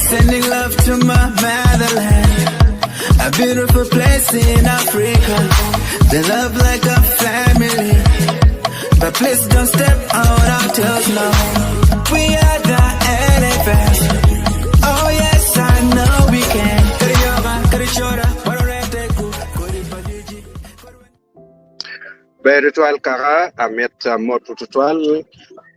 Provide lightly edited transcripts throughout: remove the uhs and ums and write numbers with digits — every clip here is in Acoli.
Sending love to my motherland, a beautiful place in Africa. They love like a family, but please don't step on our toes now. We are the elephants. Oh yes, I know we can. Kariyoga, karichora, warorete ku, kuripadiji. Ber tutwal kaka, amito amoto tutwal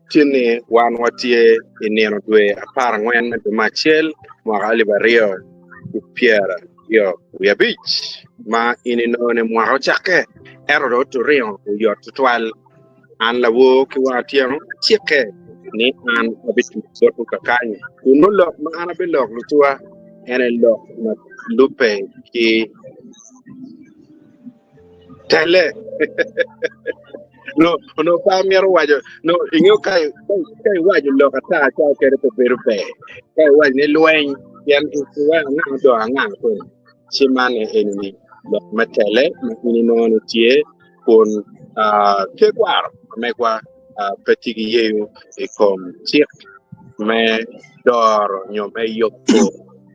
tin ni wan watye i nino dwe 14 me dwe me acel mwaka 2025 ma in inongo ni mwaka ocakke ento dong oturingo oyot tutwal. An lawor ki wang atyeno acikke ni an abituc botwu kakany kun nongo lok ma an abilok lutuwa en aye lok ma lubbe ki telle. No, onongo pe amito waco, no, ingeyo ka, ka iwaco lok ata ca kede pe bedo ber. Ka iwaco ni lweny, pien iweko anga odong anga kunu. Ci man eni lok me telle ma in inongo ni tye kun ah, tekwaro ma megwa ah, pe tye ki yeyo i kom cik me doro nyo me yubo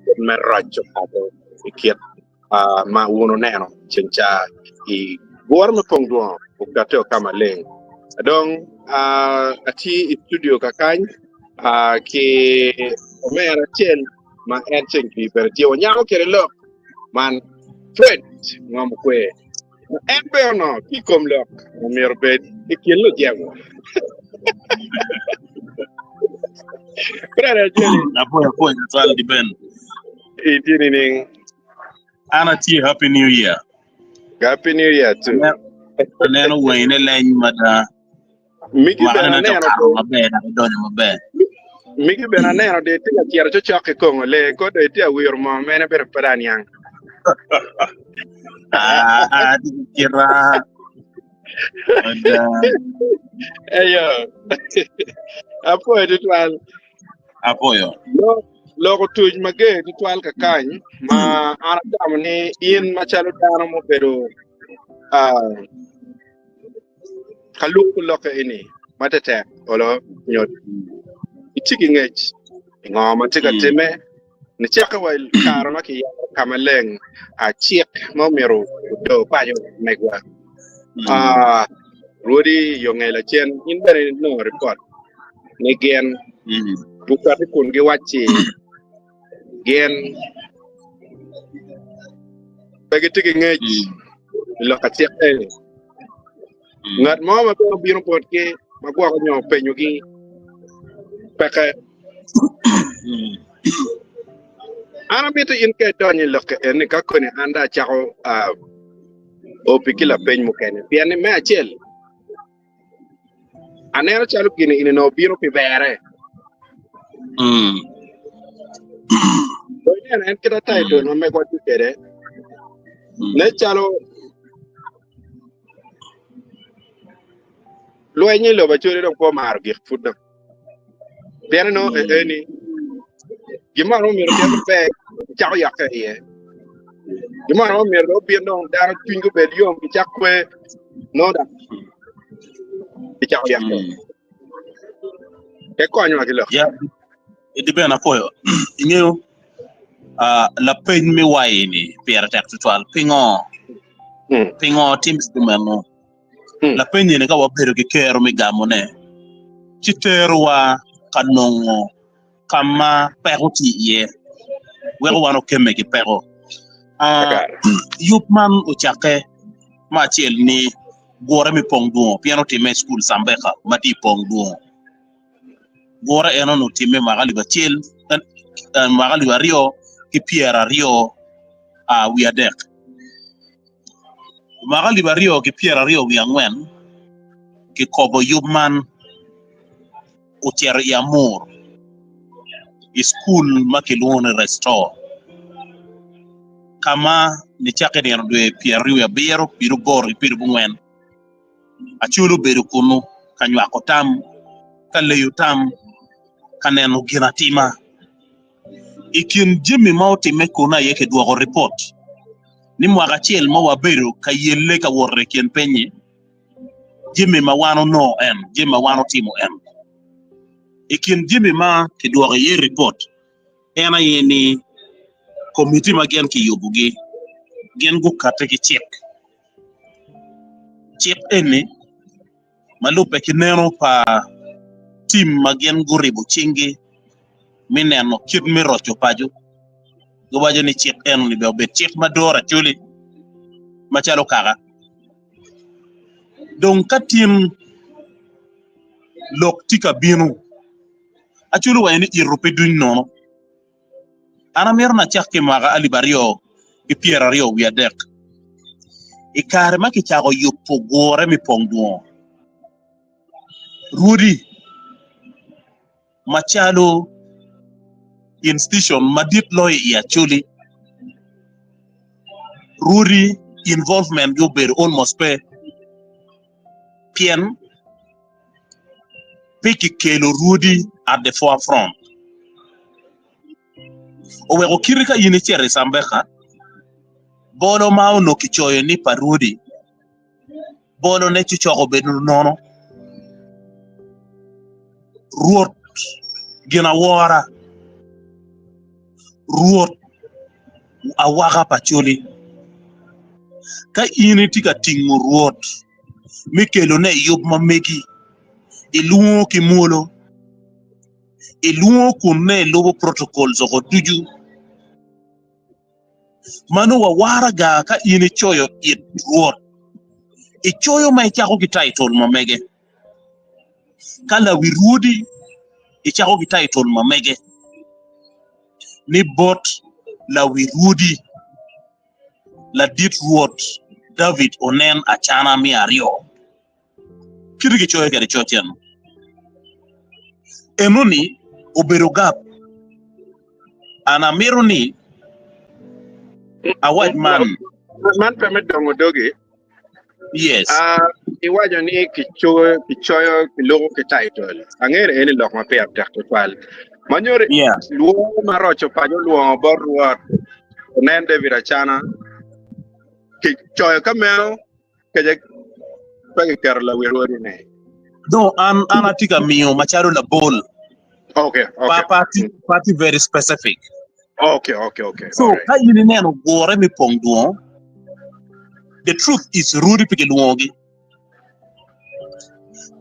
kit me roco paco i kit ah, ma wun wuneno ceng ca i gure me pong dwongo okate ka maleng. Dong ah, atye i studio kakany ah, ki omera acel ma en ceng jwi bene tye wanyako kwede lok man Fred Ngom Kwe. En bene onongo tye i kom lok ma myero obed i kin lujemo. Fred acel Apwoyo apwoyo tutwal di Ben. itye nining? An atye Happy New Year. Happy New Year too. Aneno wayine leny mada. Migi Mwaka bene nene aneno okato maber dok idonyo maber. Migi bene aneno de itye ka cito cocok ki kongo lee ko do itye awiro moo mene bedo pe dong aniang. Ah, ah, atye ki kita. Ada. Eyo. Apwoyo tutwal. Apwoyo. Lok lok otuc mager tutwal kakany ma an atamo ni in macalo dano mubedo ah, Ka lubo lokke eni ma tetek olo nyo itye ki ngec i ngo ma tye ka timme, nicakke wa i kare ma kiyero ka maleng cik ma omyero odor paco megwa. Rwodi yo nge lacen in bene inongo ripot ni gin gukati kun giwacci gin pe gitye ki ngec i lok acik eni. Ngat mo ma bene obino botgi ma gwoko nyo openyogi peke. An amito in ka idonyo i lok eni ka koni an dong acako opi ki lapeny mukene pien ni me acel Aneno calo gin eni onongo obino pi berre. Dong ineno en kit title ma megwa tye kwede, nen calo lweny i lobo Acholi dong pe omaro gik pud dong. Pien inongo eni gin mo romo myero otit maber cako yokke iye. Gin mo romo myero obin dong dano cwinygi obed yom gicak kwer nongo dok gicako yokke. Pe konywa ki lok. Ya, idi bene apwoyo. Ingeyo, ah, lapeny me wayi-ni pire tek tutwal. Pingo? Pingo timme kumeno? Lapeny eni ka wabedo ki kero me gamone, ci terowa ka nongo ka ma peko tye iye, weko wan okemme ki peko. Yub man ocakke me acel ni gure me pong dwongo pien otimme i cukul Cambeka ma tye i pong dwongo. Gure en onongo otimme mwaka alip acel mwaka 2023. Mwaka 2024 kikobo yub man ocito i Amur i cukul ma kilwongo ni Restore ka ma nicakke i nino dwe 27, 80 ki 94 Acholi obedo kunnu ka nywako tam, ka leyo tam, ka neno ginatima. I kin jami ma otimme kunnu aye kidwoko ripot ni mwaka acel ma wabedo ka yelle ka wot i kin piny-nyi. Jami ma wan onongo en, jami ma wan otimo en. I kin jami ma kidwoko iye ripot en aye ni komiti ma gin kiyubogi gin gukati ki cik. Cik eni ma lubbe ki neno pa tim ma gin guribo cinggi me neno kit me roco paco, giwaco ni cik enoni bene obed cik ma doro Acholi macalo kaka. Dong ka tin lok tye ka bino, Acholi owaco ni ito pe duny nono. An amito ni acak ki i mwaka alip 2023 i kare ma kicako yubo gure me pong dwongo. Rwodi macalo institution madit loyo i Acholi, rwodi involvement gi obedo almost pe pien pe kikelo rwodi at the forefront. Oweko kiti ka in icito i Cambeka, bolo ma onongo kicoyo ni pa rwodi, bolone ci coko bedo nono. Rwot gin awora, Rwot awaka pa coli. Ka in itye ka tingo Rwot me kelone i yub ma megi, ilwongo ki mwolo, ilwongo kun nongo ilubo protocols oko ducu. Ma nongo wa waraga ka in icoyo it Rwot, icoyo ma icako ki title ma mege. Ka lawi rwodi icako ki title ma mege ni bot lawi rwodi ladit Rwot David onen acana me aryo. Kite gicoyo kwede coc eno. Enoni obedo gap. An amito ni awac man. Man pe me dongo dogi. Yes. Ah, iwaco ni kicoyo, kicoyo, kiloko ki title. Angeyo ni eni lok ma pire tek tutwal. Ma nyuto Yeah. lwongo ma roco paco olwongo bot Rwot onen David Acana. Kicoyo ka meno Kece pe kiketo lawi rwodi-ni. Dong an an atye ka miyo macalo labol. Okay, Pa okay. pa atye pa atye very specific. Okay, okay, okay. So Alright. ka in ineno gure me pong dwong, the truth is rwodi pe kilwongogi.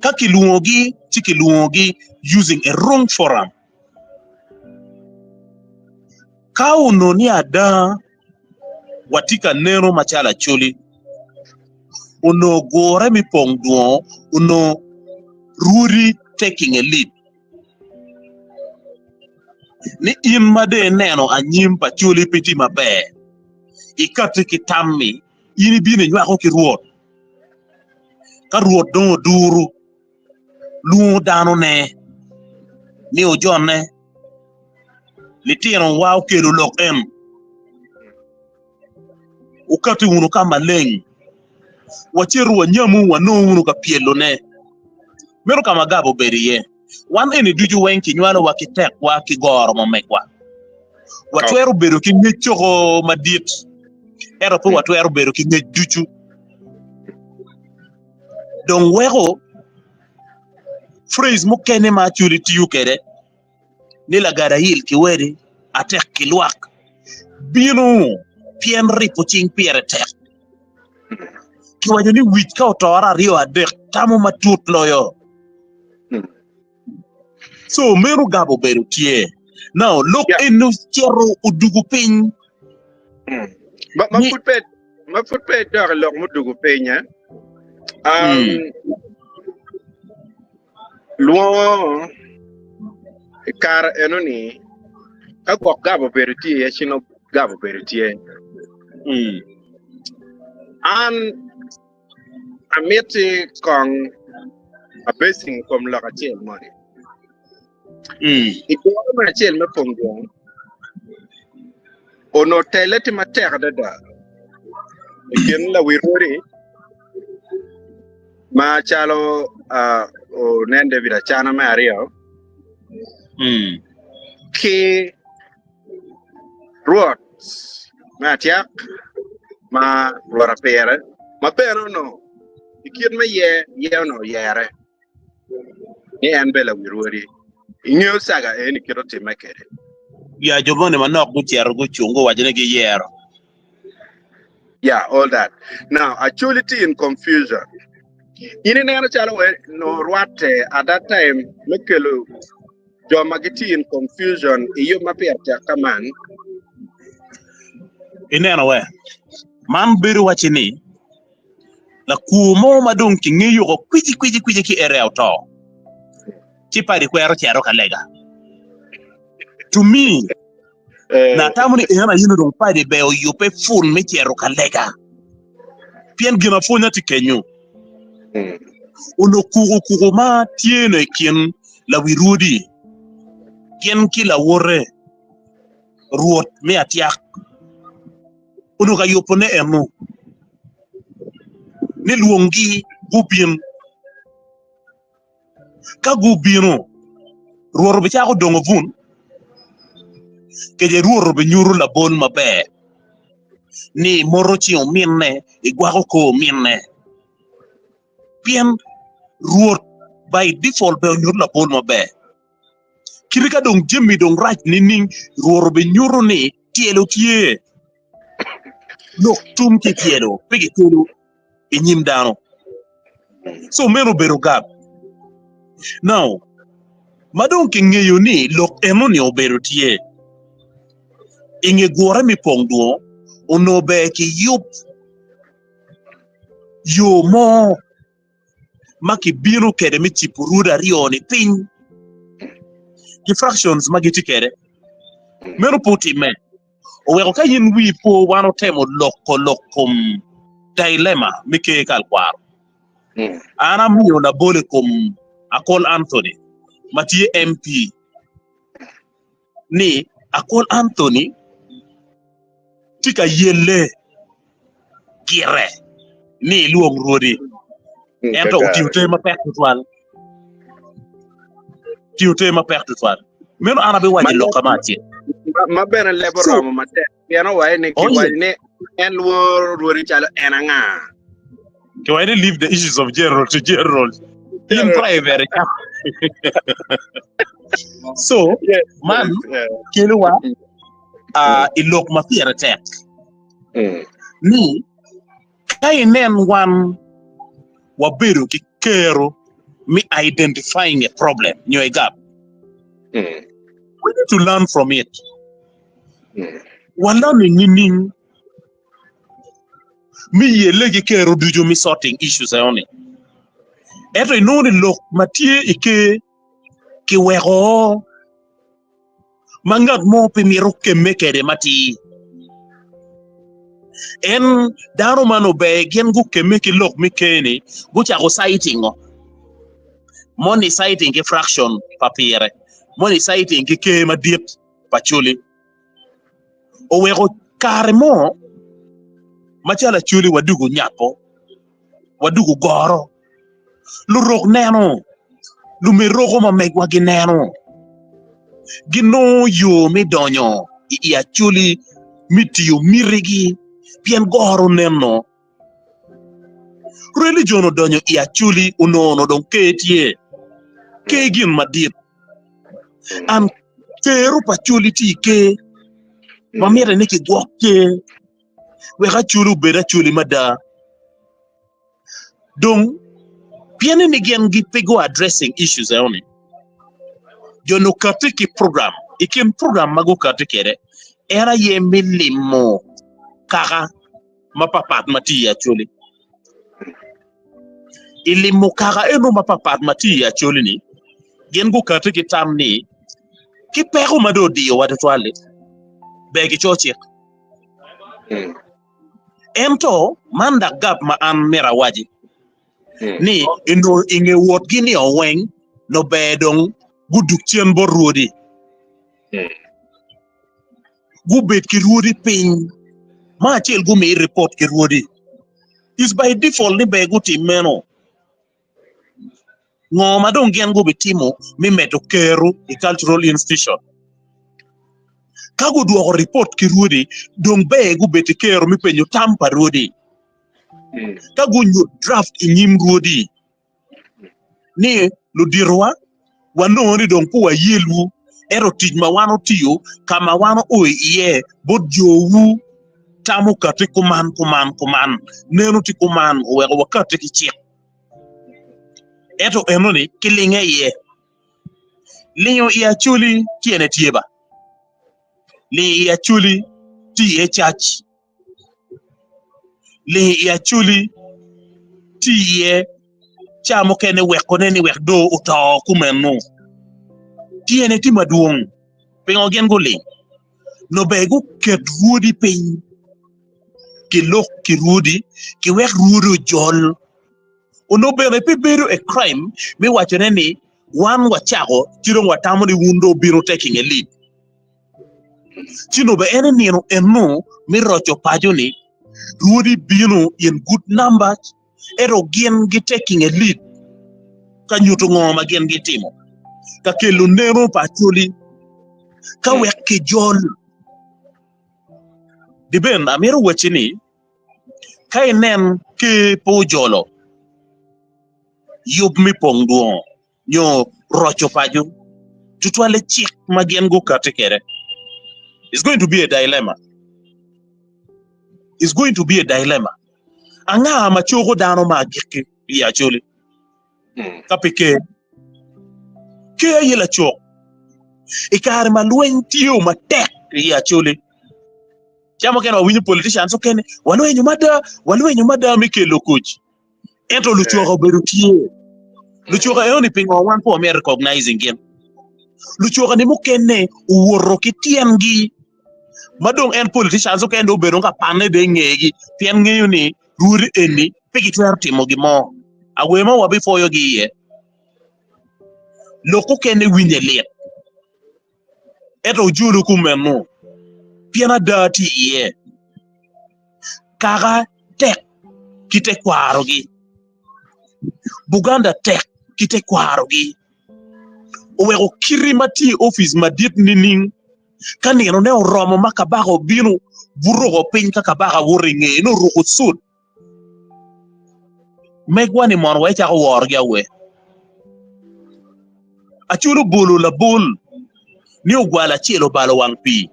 Ka kilwongogi ci kilwongogi using a wrong forum. Ka onongo ni ada watye ka neno macalo Acholi, onongo gure me pong dwongo onongo rwodi taking a lead ni in ma dong ineno anyim pa Acholi pe tye maber ikati ki tammi in ibino inywako ki Rwot ka Rwot dong oduru lwongo danone ni ojonne Litinowa okelo lok en, wukati wunu ka maleng, wacitu wanyamu wanongo wunu ka pyelone. Meno ka ma Gabo obedo iye. Wan eni ducu weng kinywalowa ki tekwa ki goro ma megwa. Watwero bedo ki ngec coko madit, ento pe watwero bedo ki ngec ducu. Dong weko phrase mukene ma Acholi tiyo kwede ni lagada il ki wedi atek ki lwak bino pien ripo cing pire tek. Kiwaco ni wic ka otore aryo adek tamo matut loyo. So meno gabo obedo tye. Now lok Yeah. eni ocito odugu piny Ma, ma ni pud pe ma pud pe idok i lok mudugu piny eh? Um, mm, Lwongo i kare eno-ni, ka gwok gabo obedo tye iye, ci nongo gabo obedo tye. mm, An amiti kong abecing i kom lok acel moni. mm, I gure me acel me pong dwong, onongo telle tye matek adada i kin lawi rwodi macalo onen David Acana me aryo mm, ki Rwot me Atyak ma Rwot Apire ma bene onongo. I kit me yer, yer onongo oyere ni en bene lawi rwodi. Ingeyo saga eni kit otimme kwede. Ya jo moni manok gucito gucung guwaco ni giyero. Yeah, all that. Now, Acholi tye in confusion. In ineno calo we no rwatte at that time me kelo jo ma gitye in confusion i yub ma pire tek ka man. Ineno we, man bedo wacci ni lakwo mo ma dong kingeyo woko kwici kwici kwici ki area oto, ci padi kwero cito ka lega. To me, Eh, natamo ni en aye dong padi ber oyubbe ful me cito ka lega, pien gin apwonya tye kenyo. mm, Onongo kuku kuku ma tye no i kin lawi rwodi gin ki lawote Rwot me atyak onongo ka yubone eno ni lwonggi gubin. Ka gubino, Rwot obicako dongo bun, kece Rwot obinyuto labol maber ni moto cing ominne igwako kor ominne. Pien Rwot by default bene onyuto labol maber. Kite ka dong jami dong rac nining, Rwot obinyuto ni tyelo tye. Lok tum ki tyelo pe gikelo i nyim dano. So meno obedo gap. Now, ma dong kingeyo ni lok eno-ni obedo tye, i nge gure me pong dwong, onongo ber kiyub yo mo ma kibino kwede me cibo rwodi aryo-ni piny ki fractions ma gitye kwede. Meno pe otimme. Oweko ka in wii po wan otemo loko lok kom dilemma me ker kalkwaro. An amiyo labol i kom Akol Anthony ma tye MP ni Akol Anthony tye ka yelle gire ni elwong rwodi ento otiyo ter mapek tutwal. Tiyo ter mapek tutwal. Meno an abiwaco i lokka me acel. Ma bene lebo So, romo matek pien owaco ni oh kiwaco yeah. ni en lworo rwodi calo en anga. Kiwaco ni leave the issues of general to general. In private. So, Yes, man yes, yeah. kelowa uh, i lok ma pire tek Mm. ni ka inen wan wabedo ki kero me identifying a problem nyo a gap, Mm. we need to learn from it. Mm. Wa learning nining me yelle ki kero ducu me sorting issues enoni. Ento inongo ni lok ma tye i ker kiweko ma ngat mo pe mito kemme kwede matir. En dano man ober gin gukemme ki lok me ker-ni gucako citing-o. Moni citing ki fraction pa pire, moni citing ki ker madit pa Acholi. Oweko kare mo macalo Acholi wadugo nyapo, wadugo goro. Lurok neno, lumeroko ma megwa gineno, ginongo yo me donyo i Acholi me tiyo mitigi pien goro neno. Religion odonyo i Acholi onongo dong ker tye, ker gin madit. And kero pa Acholi tye i ker ma mitte ni kigwok ker wek Acholi obed Acholi mada. Dong, pienni ni gin gipe go addressing issues eno-ni, jo-ni okatti ki program. I kin program ma gukatti kwede, en aye me limo kaka mapapat ma tye i Acholi. I limo kaka eno mapapat ma tye i Acholi-ni, gin gukatti ki tam ni ki peko ma dong odiyowa tutwal-li, ber kico cik. Ento man dok gap ma an myero awaci ni onongo i nge wotgi ni oweng nongo ber dong gudug cen bot rwodi, gubed ki rwodi piny ma acel gumi ripot ki rwodi. It's by default ni ber gutim meno. Ngo ma dong gin gubitimo me medo kero i cultural institution? Ka gudwoko ripot ki rwodi, dong ber gubed ki kero me penyo tam pa rwodi. Ka gunyut draft i nyim rwodi ni luditowa wanongo ni dong pe wayelwu ento tic ma wan otiyo ka ma wan oo iye bot jowu tam okatti kuman kuman kuman neno tye kuman oweko wakatti ki cik ento enoni kilinge iye lingo i Acholi tyene tye ba lingo i Acholi tye iye cac. Ling i Acholi tye iye ca mukene wekone ni wek dong oto kumeno. Tyene tye madwong, pingo gin guling? Nongo ber guket rwodi piny kilok ki rwodi kiwek rwodi ojol. Onongo bene pe bedo a crime me wacone ni wan wacako ci dong watamo ni wun dong wubino taking a lead. Ci nongo bene en i nino eno me roco paco-ni, rwodi bino in good numbers ento gin gi taking a lead ka nyuto ngo ma gin gitimo, ka kelo neno pa Acholi ka wek kijol. Deben amito wacci ni ka inen ker pe ojolo yub me pong dwongo nyo roco paco, tutwalle cik ma gin gukati kwede. It's going to be a dilemma. It's going to be a dilemma. Anga ma coko dano ma agikki i Acholi? Ka pe ker. Ker aye lacok. I kare ma lweny tye matek i Acholi, ca mukene wawinyo politicians okene walwenyo mada, walwenyo mada me kelo kuc. Ento lucoka obedo tye. Lucoka eno ni pingo wan pe wamito recognizing gin? Lucoka ni mukene owoto ki tyengi ma dong en politicians okene dong obedo ka panne dong ingegi pien ngeyo ni rwodi eni pe gitwero timo gin mo. Awer ma wabipwoyogi iye lok okene winye lit ento ojolo kumeno pien ada tye iye. Kaka tek ki tekwarogi, Buganda tek ki tekwarogi oweko kiti ma tye i opic madit nining ka ninone oromo ma kabaka obino buruko piny ka kabaka woto i ngeye nongo oruko cut megwa ni mono wa ecako worogi awe. Acol obolo labol ni ogwal acel obalo wang pii.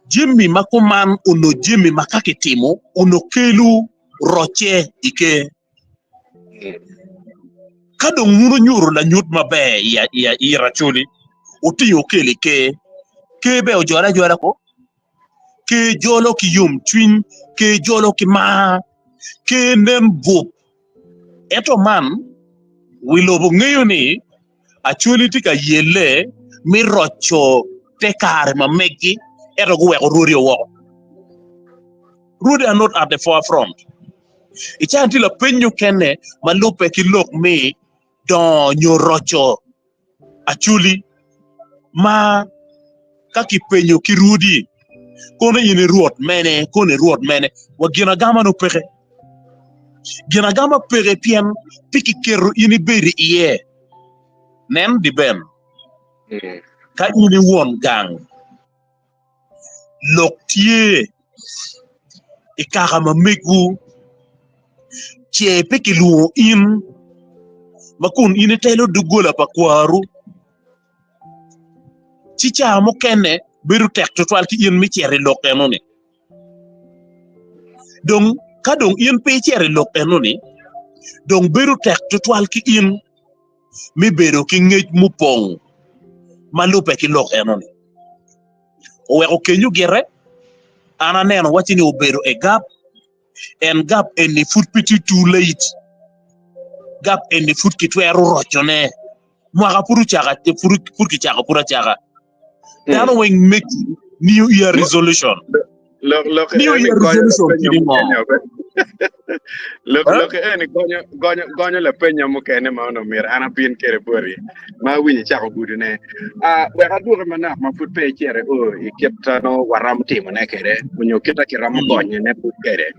Jami ma kuman onongo jami ma ka kitimo onongo kelo rocce i ker. Ka dong wun wunyuto lanyut maber i Acholi, wutingo wukel i ker, ker bene ojole ajola ko, ker jolo ki yomcwiny, ker jolo ki mar, ker nen bup. Ento man wi lobo ngeyo ni Acholi tye ka yelle me roco te kare ma meggi ento guweko rwodi woko. Rwodi are not at the forefront. I caa tye lapeny mukene ma lubbe ki lok me dongo nyo roco Acholi ma ka kipenyo ki rwodi kono in i rwot mene kono i rwot mene wa gin agama nongo peke. Gin agama peke pien pe kiketo in ibedo iye. Nen di ben ka in i won gang lok tye i kaka ma megwu ce pe kilwongo in ma kun in itelo doggola pa kwaru ci ca mukene bedo tek tutwal ki in me cito i lok enoni. Dong ka dong in pe icito i lok enoni dong bedo tek tutwal ki in me bedo ki ngec mupong ma lubbe ki lok enoni. Oweko kenyo gire, an aneno wacci ni obedo e gap, en gap eni pud pe tye too late, gap eni pud kitwero rocone, mwaka pud ocako pud kicako pud acaka. Dano weng making new year resolution. Lok lok New eni year gonyo resolution lapenyo kidi ngo? mukene obe. Lok Huh? lok eni gonyo gonyo gonyo lapenyo mukene ma onongo myero an abin kwede boti ma awinyo icako gudone. Ah, wek adwoki manok ma pud pe icito i o i kit ma waromo timone kwede onyo kit ma kiromo Mm. gonyone pud kwede.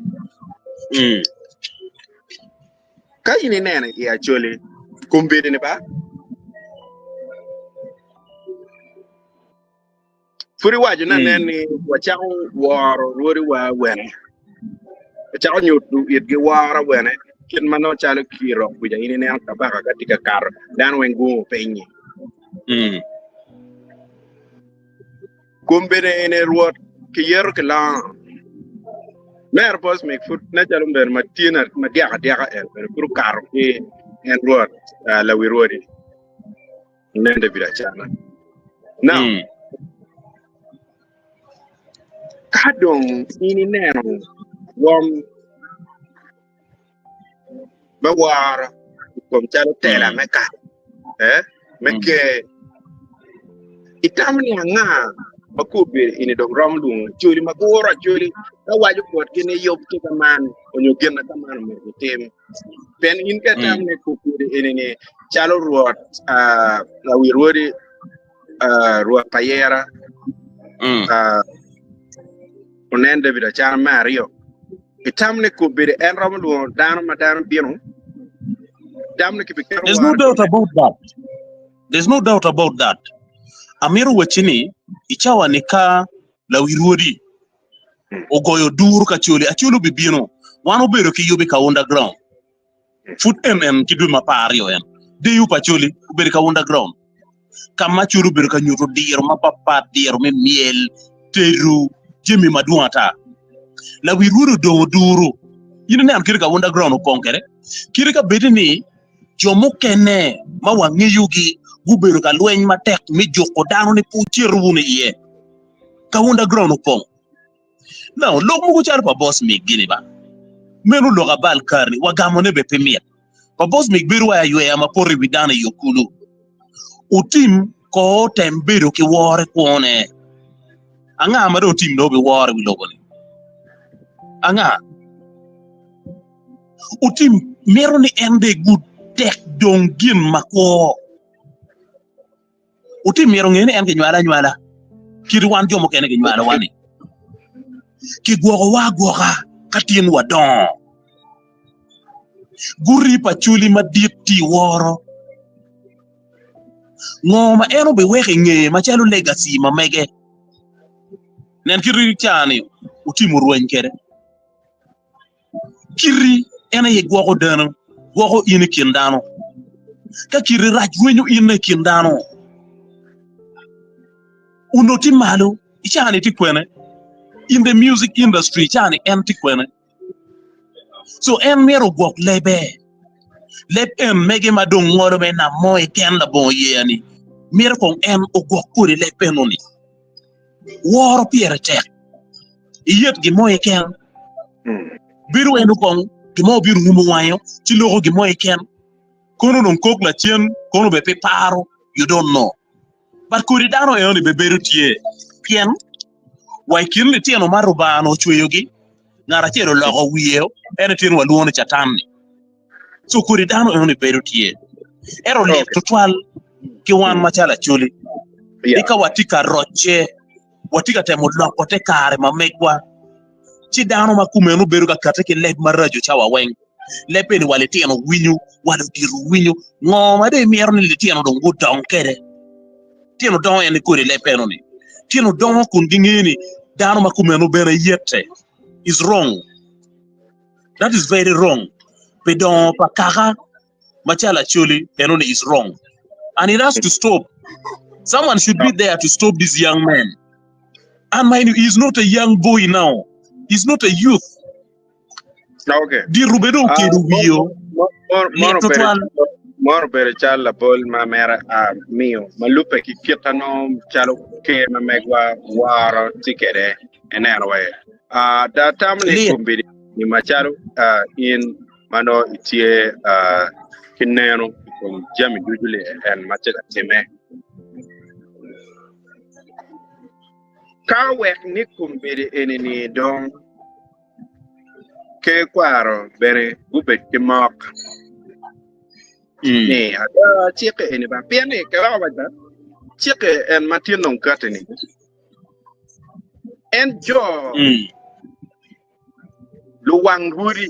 Mm. Ka in ineno i Acholi kombeddi-ni ba, Pud iwaco ni anen ni wacako woro rwodiwa awene. Ecako nyuto itgi woro bene kit ma nongo calo ki i rok kuca in ineno kabaka ka tye ka kato dano weng gungo piny-nyi. Mm. Kombeddi eni Rwot kiyeto ki longo. Mer Bosmic pud nen calo obedo ma tye ma dyaka adyaka en bene pud okato ki en Rwot lawi rwodi nen David Acana. Now, Mm. ka dong in ineno rwom me woro i kom calo tela Mm. me kaka eh, me Mm. ker itamo ni anga ma kobedo ini dong romo lwongo acholi ma guro acholi ka waco botgi ni yub tye ka man onyo gin ma ka man omyero gitim pien in ka itamo Mm. ni kobedo eni ni calo rwot ah, lawi rwodi ah, rwot payera Mm. ah, onen David Acana me aryo. Itamo ni kobedo en romo lwongo dano ma dano bino? Itamo ni kibiketo There's no woro i doubt kome? about that. There's no doubt about that. Amito wacci ni i cawa ni ka lawi rwodi ogoyo duru ka coli, acoli obibino. Wan obedo ki yub i Kaunda ground. Pud en en ki dwe ma paryo en. Deyo pa Acholi obedo i Kaunda ground ka ma Acholi obedo ka nyuto diro mapatpat, diro me myel, tedo, jami madwong ata. Lawi rwodi odong oduru. In ineno kite Kaunda ground opong kwede? Kite ka bedi ni jo mukene ma wangeyogi gubedo ka lweny matek me juko dano ni pe wucit wunu iye. Kaunda ground opong. Now, lok mogo calo pa boss mig gini ba, meno lok abal karni, wagamo ne be pe mit. Pa boss mig bedo wa ayweya ma poto i wi dano i yo kulu. Otim ko otem bedo ki woro i kwone. Anga ma dong otim dong obiworo i wi lobo ni? Anga? Otim mito ni en de gud tek dong gin makwo. Otim myero onge ni en kinywale anywala kit wan jo mukene kinywalowa ni. Kigwokowa agwoka ka tin wadongo. Guti pa coli madit tye i woro. Ngo ma en obiweko i ngeye macalo legacy ma mege? Nen kit ca-ni Otim orweny kwede. Kiti en aye gwoko dano, gwoko in i kin dano. Ka kiti rac rwenyo in i kin dano. Onongo tye malo i caa-ni tye kwene? In the music industry i caa-ni en tye kwene? So en myero ogwok lebe. Leb en mege ma dong ngolo me nam mo keken labongo yeya-ni, myero kong en ogwok kodi leb eno-ni. Woro pire tek. Iyet gin mo keken. Bedo en kong gin mo obino rumo wange ci loko gin mo keken. Kono dong kok lacen kono bene pe paro you don't know. But kodi dano enoni bene bedo tye pien wa i kin litino ma Rubanga onongo ocweyogi ngat acel oloko wiye en aye tyen walwongo ni Catan-ni. So kodi dano enoni bedo tye. Ento lit tutwal ki wan macalo Acholi ni ka watye ka rocce, watye ka temo loko te kare ma megwa, ci dano ma kumeno bedo ka kati ki leb maraco cawa weng. Leb eni wa litino winyo, wa ludito winyo. Ngo ma dong imito ni litino dong gudong kwede? Tino dongo en ni kodi leb enoni. Tino dongo kun gingeyo ni dano ma kumeno bene yete is wrong. That is very wrong. Pi dongo pa kaka macalo Acholi enoni is wrong. And it has to stop. Someone should be there to stop this young man. And mind you, he is not a young boy now. He's not a youth. Okay. Diro bedo Ah, okedo wiyo. Moro Lit obedo tutwal. moro obedo calo labol ma mere a miyo ma lubbe ki kit ano calo ker ma megwa woro tye kwede ineno wa Ah, da tamo ni Lit. kombeddi ni macalo ah, in ma nongo itye ah, ki neno i kom jami ducu li en ma tye ka timme ka wek ni kombeddi eni ni dong ker kwaro bene gubed ki mok Mm. ni ada cikke eni ba pien ni keweko wac ba cikke en ma tye nong kati ni en jo Mm. luwang rwodi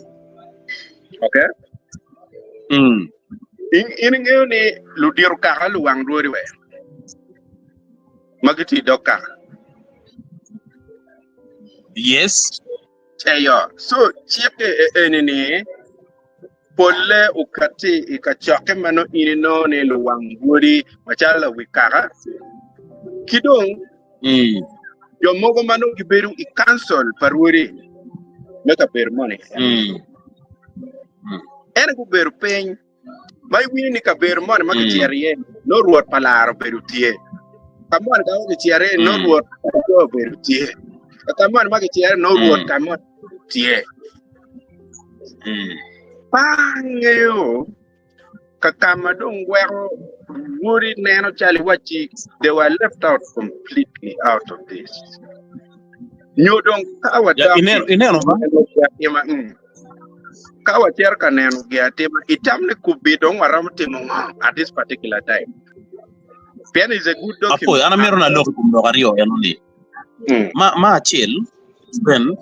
okay Mm. in in ingeyo ni ludito kaka luwang rwodi we ma gitye i dog kaka Yes. Eyo, so cikke eni ni polle okatti i kacokke ma nongo in inongo ni luwang rwodi macalo lawi kaka ki dong jo mogo ma nongo gibedo i kancil pa rwodi me kabedo moni. Ento gubedo piny ma iwinyo ni kabedo moni ma kicito iye nongo rwot pa laro obedo tye, ka moni ka ma kicito iye nongo rwot pa laco obedo tye, ka moni ma kicito iye nongo rwot ka moni obedo tye. Pe angeyo ka ka ma dong weko rwodi neno calo iwacci they were left out completely out of this nyo dong ka wadok Ineno ba? Ka wacito ka neno gin atima, itam ni kubbi dong waromo timo ngo at this particular time? Pien is a good Apoyo, document. an amito ni alok i kom lok aryo eno ni. Ma, ma acel, Ben,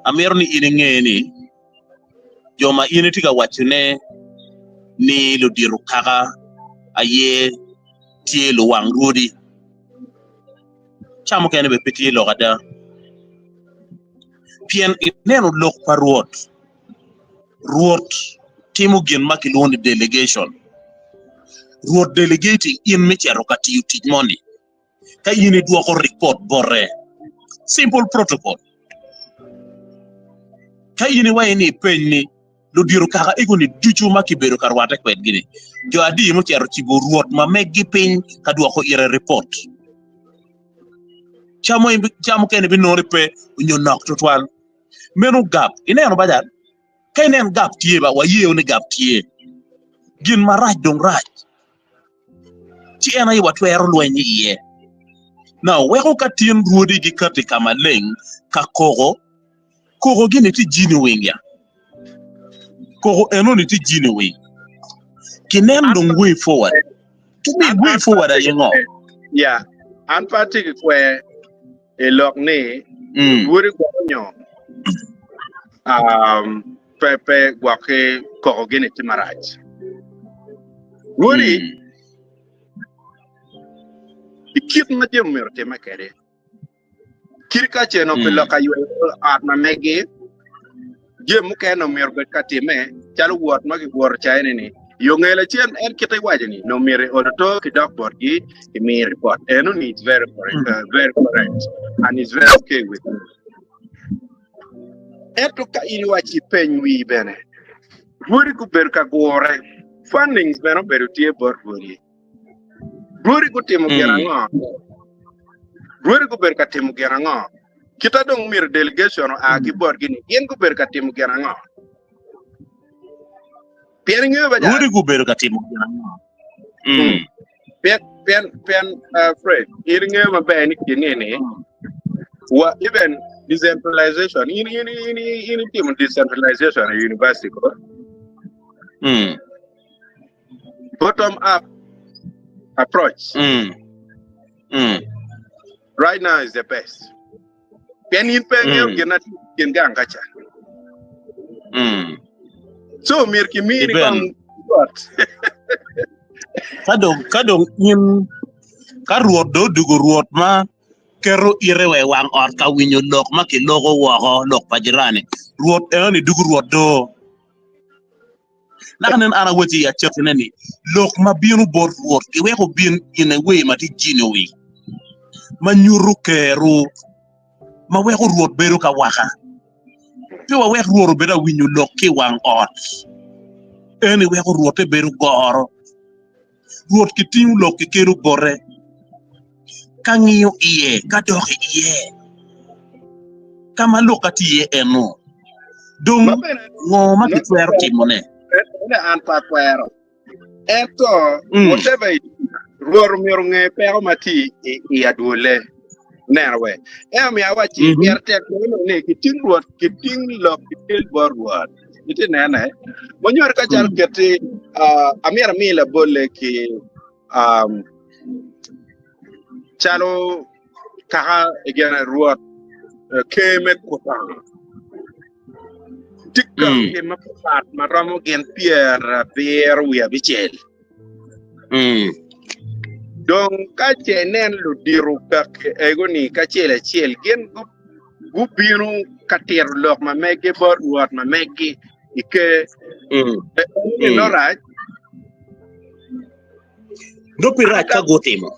amito ni in inge ni jo ma in itye ka wacone ni ludito kaka aye tye luwang rwodi. Ca mukene bene pe tye lok ada. Pien ineno lok pa Rwot, Rwot timo gin ma kilwongo ni delegation. Rwot delegating in me cito ka tiyo tic moni ka in idwoko ripot bote. Simple protocol. Ka in iwaco ni ipeny ni ludito kaka ego-ni ducu ma kibedo ka rwatte kwedgi-ni, jo adi mucito cibo Rwot ma meggi piny ka dwoko ire ripot? Ca mukene ibinongo ni pe nyo nok tutwal. Meno gap. Ineno ba jal? Ka inen gap tye ba, wayeo ni gap tye. Gin marac dong rac. Ci en aye watwero lweny iye. Now, weko ka tin rwodi gikati ka maleng ka koko, Koko gini tye jini wing ya. Koko enoni tye jini wing. Kinen dong way forward. To me way forward aye ngo? Ya, an pe atye ki kwer i lok ni rwodi gwoko nyo um, pe pe gwoki koko gini tye marac. Rwodi i kit ma jami myero otimme kwede. Kit ka ce onongo pi lok ayweyo ot ma megi, jami mukene onongo myero obed ka timme, calo wot ma kiwoto caine-ni. Yo nge lacen, en kite iwaco-ni, onongo myero i olo to ki dok botgi imi ripot. Eno-ni it's very correct, uh, very correct and it's very okay with me. Ento ka in iwaco ipeny wii bene, rwodi gubedo ka gure, fundings bene obedo tye bot rwodi. Rwodi gutimo gin ango? Rwodi gubedo ka timo gin ango? Kita dong myero delegation oa ki botgi ni gin gubedo ka timo gin ango? Pien ingeyo ba Rwodi gubedo ka timo gin ango? Mm. Pien pien pien uh, Fred, in ingeyo maber ni kini ni wa even decentralization in in in in itimo decentralization e university ko. Mm. Bottom up approach. Mm. Mm. Right now is the best. Pien in pe ingeyo Mm. gin na tye i kin gang ka ca. Mm. So myero kimini Iben. kong got. Ka dong ka dong in ka Rwot dong odugo Rwot ma keto ite wa i wang ot ka winyo lok ma kiloko woko lok pa jirani. Rwot enoni dugo Rwot do. Naka nen an awacci i acakine ni, lok ma bino bot Rwot giweko bin in a way ma tye genuine, ma nyuto kero, ma weko Rwot bedo ka waka. Pe wawek Rwot obed awinyo lok ki i wang ot, eni weko Rwotte bedo goro. Rwot kitingo lok kikelo bote, ka ngiyo iye, ka dok iye, ka ma lokka tye iye eno. Dong ngo ma kitwero timone? Ene an pe akwero, ento whatever it is, Rwot omyero onge peko ma tye i adwolle. Neno we. En omiyo awacci, pire tek bene ni kiting Rwot, kiting lok kikel bot Rwot. Itye nene? Wanyuto ka calo keti, uh, amyero ami labolle ki um, calo kaka igene Rwot eh, ker me Kutanga. Tye kaki mapat ma romo gin 75. Dong ka ce inen ludito kaki ego-ni kacel acel gin gubino. ka tito lok ma meggi bot rwot ma meggi i ker. Eni nongo rac. Nongo pe rac ka gutimo.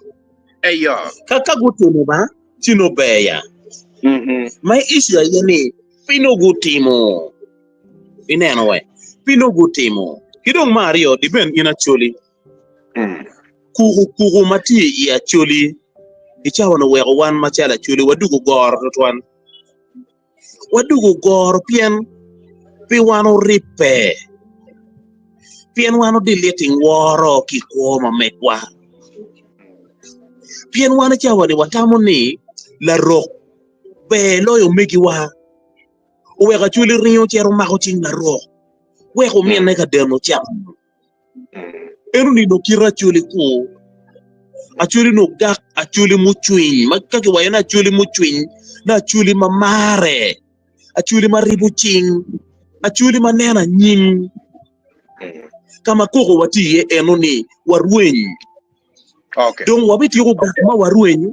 Eyo. Ka ka gutimo ba, ci nongo ber ya. Ma issue aye ni pe nongo gutimo. Ineno we? Pe nongo gutimo. Ki dong me aryo, depend in Acholi. Kuku kuku ma tye i Acholi i cawa-ni oweko wan macalo Acholi wadugo goro twatwal. Wadugo goro pien pe wan oribbe, pien wan odiliting woro ki i kwo ma megwa, pien wan i cawa-ni watamo ni larok ber loyo omegiwa. Oweko Acholi ringo cito mako cing larok wek ominne ka deno can. En onino kit Acholi kur. Acholi onongo gak Acholi mucwiny ma ka kiwaco ni Acholi mucwiny ni Acholi ma marre, Acholi ma ribo cing, Acholi ma neno anyim. Ka ma koko watye iye eno ni warweny. Okay. Dong wabityeko gak ma warweny,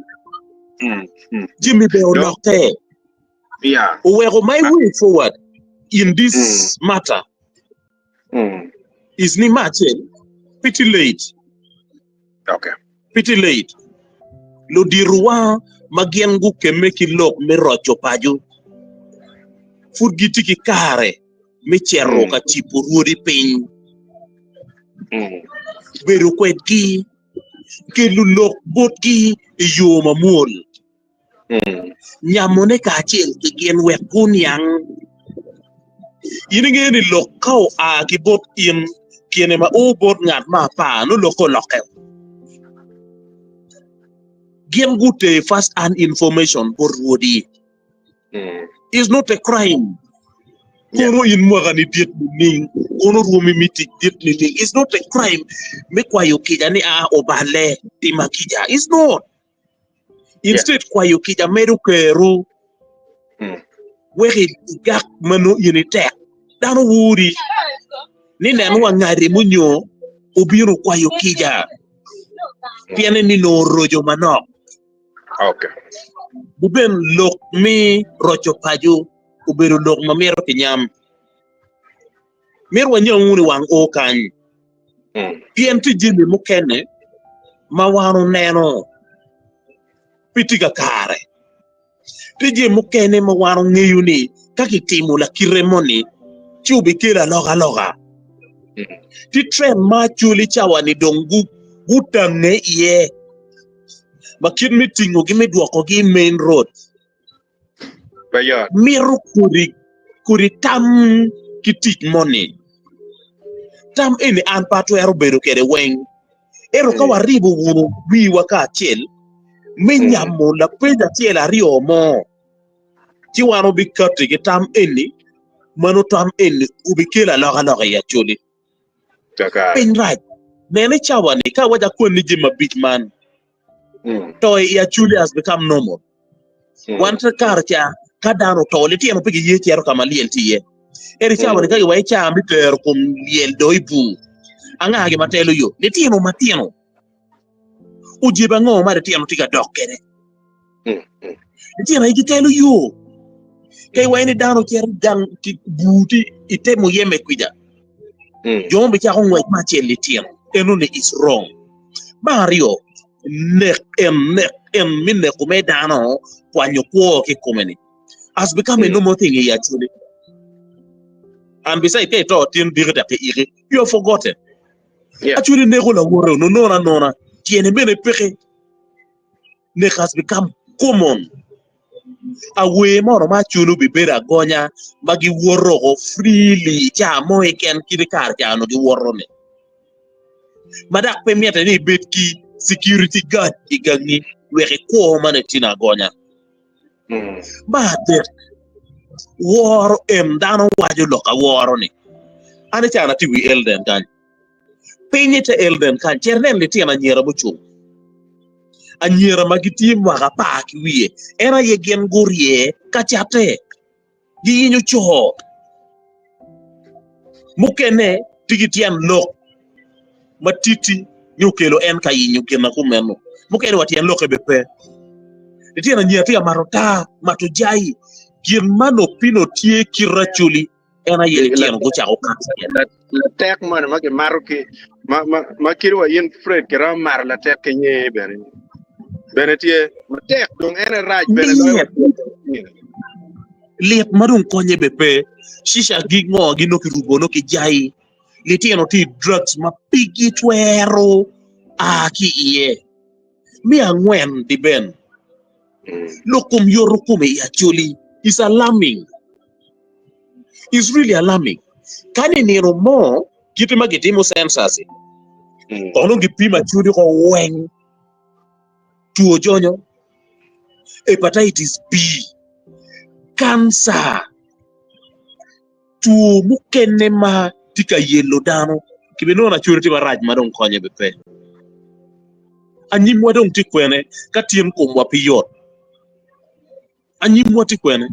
jami bene olokke. Yeah. Oweko my way forward in this matter is ni me acel pe tye late, Okay. pe tye late. Luditowa ma gin gukemme ki lok me roco paco pud gitye ki kare me cito ka cibo rwodi piny, bedo kwedgi, kelo lok botgi i yo mamwol. Nyamone kacel ki gin wek guniang. In ingeyo ni lok ka oa ki bot in kine ma o bot ngat ma apar nongo lokke olokke. Gin gute first hand information bot rwodi. It's not a crime. Kono in mwaka ni dit nining, kono rwomi me tic dit nining, it's not a crime me kwayo kica ni a oballe tima kica. It's not. Instead kwayo kica medo keru wek igak ma nongo in itek. Dano wuri ni nen wa ngati munyo obino kwayo kica pien ni nongo oroco manok. Okay. Guben lok me roco paco obedo lok ma mito kinyam. Mito wanyangu ni wang o kany. Pien tye jami mukene ma wan oneno pe tye kakare. Tye jami mukene ma wan ongeyo ni ka kitimo lakite moni ci obikelo alokaloka. Tye trend ma Acholi cawa-ni dong gutange iye ma kit me tingogi me dwokogi i main road. Pe yot. Mito kodi kodi tam ki tic moni. Tam eni an pe atwero bedo kwede weng. Ento ka waribo wunu wiwa kacel me nyamo lapeny acel aryo mo, ci wan wabikatti ki tam eni, mano tam eni obikelo alokaloka i Acholi. Kakare. Piny rac. Nen i cawa-ni ka awaco akwanni jami abic man, to i Acholi has become normal. Wan te kare ca ka dano oto litino pe giye cito ka ma lyel tye iye. Ento i cawa-ni ka giwaco ca me tero kom lyel do i bur, anga gi ma telo yo? Litino matino. Ojebe ango ma litino tye ka dok kwede? Litino aye gitelo yo. Ka iwaco ni dano cito gang ki bur ti ite muyeme kwija, jo mo bicako ngwec me acel litino. Enoni is wrong. Me aryo, nek en nek en me neko me dano kwanyo kwo ki i kome-ni has become a normal thing i Acholi. And beside ka ito tin diki dok iiki, you have forgotten. Yeah. Acholi neko lawote onono anona, tyene bene peke. Nek has become common. Awer mono ma Acholi obibedo agonya ma giwoto oko freely ca mo keken kit i kare ca onongo giwoto-ni. Ma dok pe mitte ni ibed ki security guard i gangi wek ikwo ma nongo itye agonya. Me adek, woro en dano waco lok aworo-ni. An i cana atye i wi Elden kany. Piny i te Elden kany, cit inen litino anyira mucung. Anyira ma gitye mwaka apar ki wiye, en aye gin gurye ka catte. Giyenyo co. Mukene tye ki tyen lok ma titi ni okelo en ka yenyo gin ma kumeno. Mukene wa tyen lokke bene pe. Litino anyira tye ka mato taa, mato jai. Gin ma nopino tye kit Acholi en aye litino gucako kato iye. Latek moni ma kimato ki ma ma ma kit wa in Fred kiromo mato latek ki nyer bene bene tye matek dong en aye rac bene loyo Lit lit ma dong konye be pe cica gi ngo gi nongo kirubo nongo kijai litino tye i drugs ma pe gitwero a ki iye. Me angwen diben lok kom yoto kome i Acholi is alarming. Is really alarming. Ka ni nino mo kite ma gitimo census kono gipimo Acholi ko weng two jonyo, hepatitis B, cancer, two mukene ma tye ka yelo dano kibinongo Acholi tye marac ma dong konye be pe. Anyimwa dong tye kwene ka tyen komwa pe yot? Anyimwa tye kwene?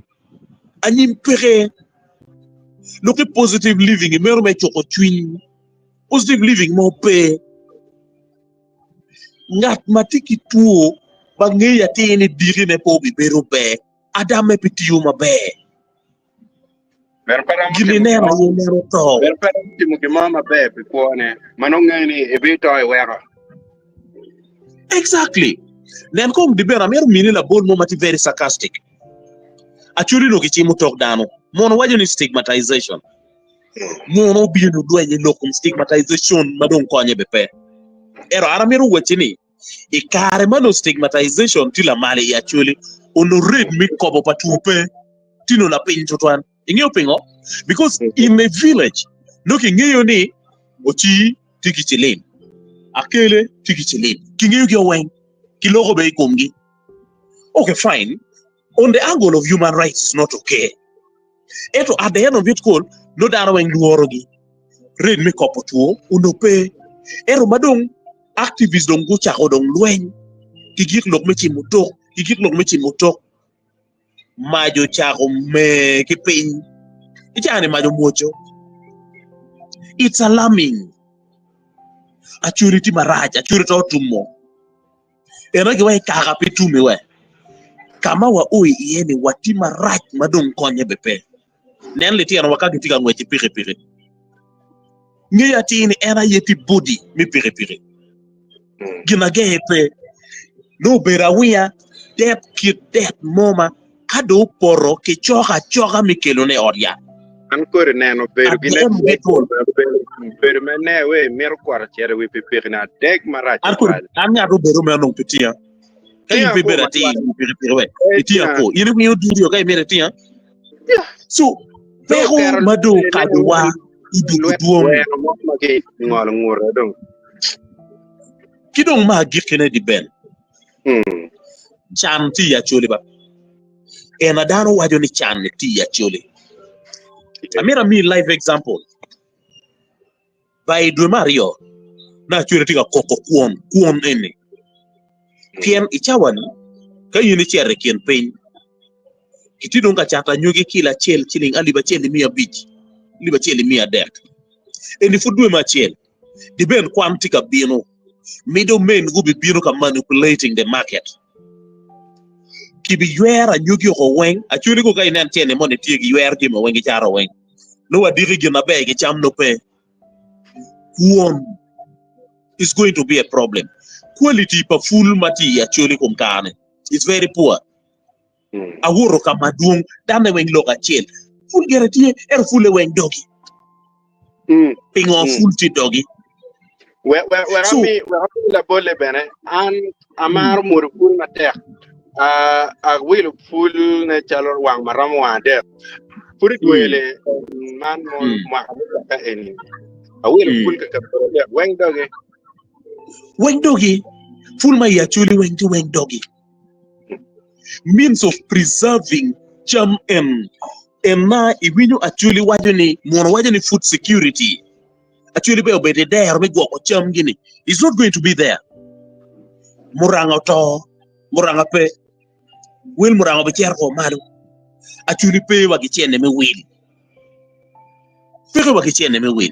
Anyim peke. Lok ki positive living meno me cuko cwiny. Positive living mo pe. Ngat ma tye ki two ma ngeyo atir ni dikine pe obibedo ber, adamme pe tiyo maber. Bene pe romo Gin timo ineno aye neno to. Bene pe romo timo gin mo maber pi kwone ma nongo ngeyo ni ebito iweko. Exactly. Nen kong di bene amito mini labol mo ma tye very sarcastic. Acholi onongo gicimo tok dano. Mono waco ni stigmatization. Mono obino odwenyo i lok kom stigmatization ma dong konye be pe. Ento an amito wacci ni i kare ma nongo stigmatization tye lamal i Acholi, onongo rate me kobo pa two pe tye nongo lapiny tutwal. Ingeyo pingo? Because in a village nongo kingeyo ni ocii tye ki cilim, akele tye ki cilim, kingeyogi weng, kiloko bene i komgi. Okay fine, on the angle of human rights is not okay. Ento at the end of it all, nongo dano weng lworogi. Rate me kopo two onongo pe. Ento ma dong activists dong gucako dong lweny ki gik lok me cimo tok, ki gik lok me cimo tok, mac ocako mer ki piny. I caa-ni mac omwoco. It's alarming. Acholi tye marac, acholi to otumo. Ento giweko kaka pe tumi we. Ka ma wao iye ni watye marac ma dong konye be pe. Nen litinowa ka gitye ka ngwec ki pikipiki. Ngeyo atir ni en aye tye body me pikipiki. Gin agenge pe. Nongo obedo awinya det kit det mo ma ka dong opoto kicoko acoka me kelone i ot yat. An kodi neno bedo At gi the end of it all, bedo me ne we mito kwoto cito i wi pikipiki ni adek marac an kodi tutwal. an ngat obedo me onongo pe tinga. Ka in Tinga pe kwo ibedo atir matwal. i wi pikipiki we Pe itinga tinga. kwo. In iwinyo dudio ka imito itinga. So Dong peko oketo ma dong okadowa i dwogo lwet dwong gweno mo ma kingolo ngute dong. ki dong ma agikkine di ben can tye i Acholi ba. En a dano waco ni can ni tye i Acholi. Amito ami live example. Ba i dwe me aryo na Acholi tye ka koko kwon, kwon eni. Pien i cawa ni ka in icito i kin piny kitye dong ka cato anyogi kilo acel ciling alip acel ki miya abic, alip acel ki miya adek. Eni pud dwe me acel. Diben kwan tye ka bino, middle men gubibino ka manipulating the market. Kibiywero anyogi oko weng, actually ko ka inen cene moni tye giywero jami weng gicato weng. Nongo wadiki gin maber gicam nongo pe. Kwon is going to be a problem. Quality pa pul ma tye i Acholi kom kare-ni is very poor. Awoto ka madwong, danne weng lok acel. Pul gire tye, ento pulle weng dogi. Pingo pul tye dogi? Wek wek wek So, ami wek ami labolle bene an amaro mwodo pul matek Ah, awilo pul ne calo wang ma romo wang adek pud mm, idwele man mo mm, mwaka mukato eni awilo pul mm. ka kabedo adek weng dogi Weng dogi, pul ma i Acholi weng tye weng dogi. Means of preserving cam en en ma iwinyo Acholi waco ni muno waco ni food security. Acholi bene obedo i dero me gwoko cam gini is not going to be there. Muranga oto, muranga pe, wel muranga obicito ko malo. Acholi pe wa ki cene me wil. Peke wa ki cene me wil.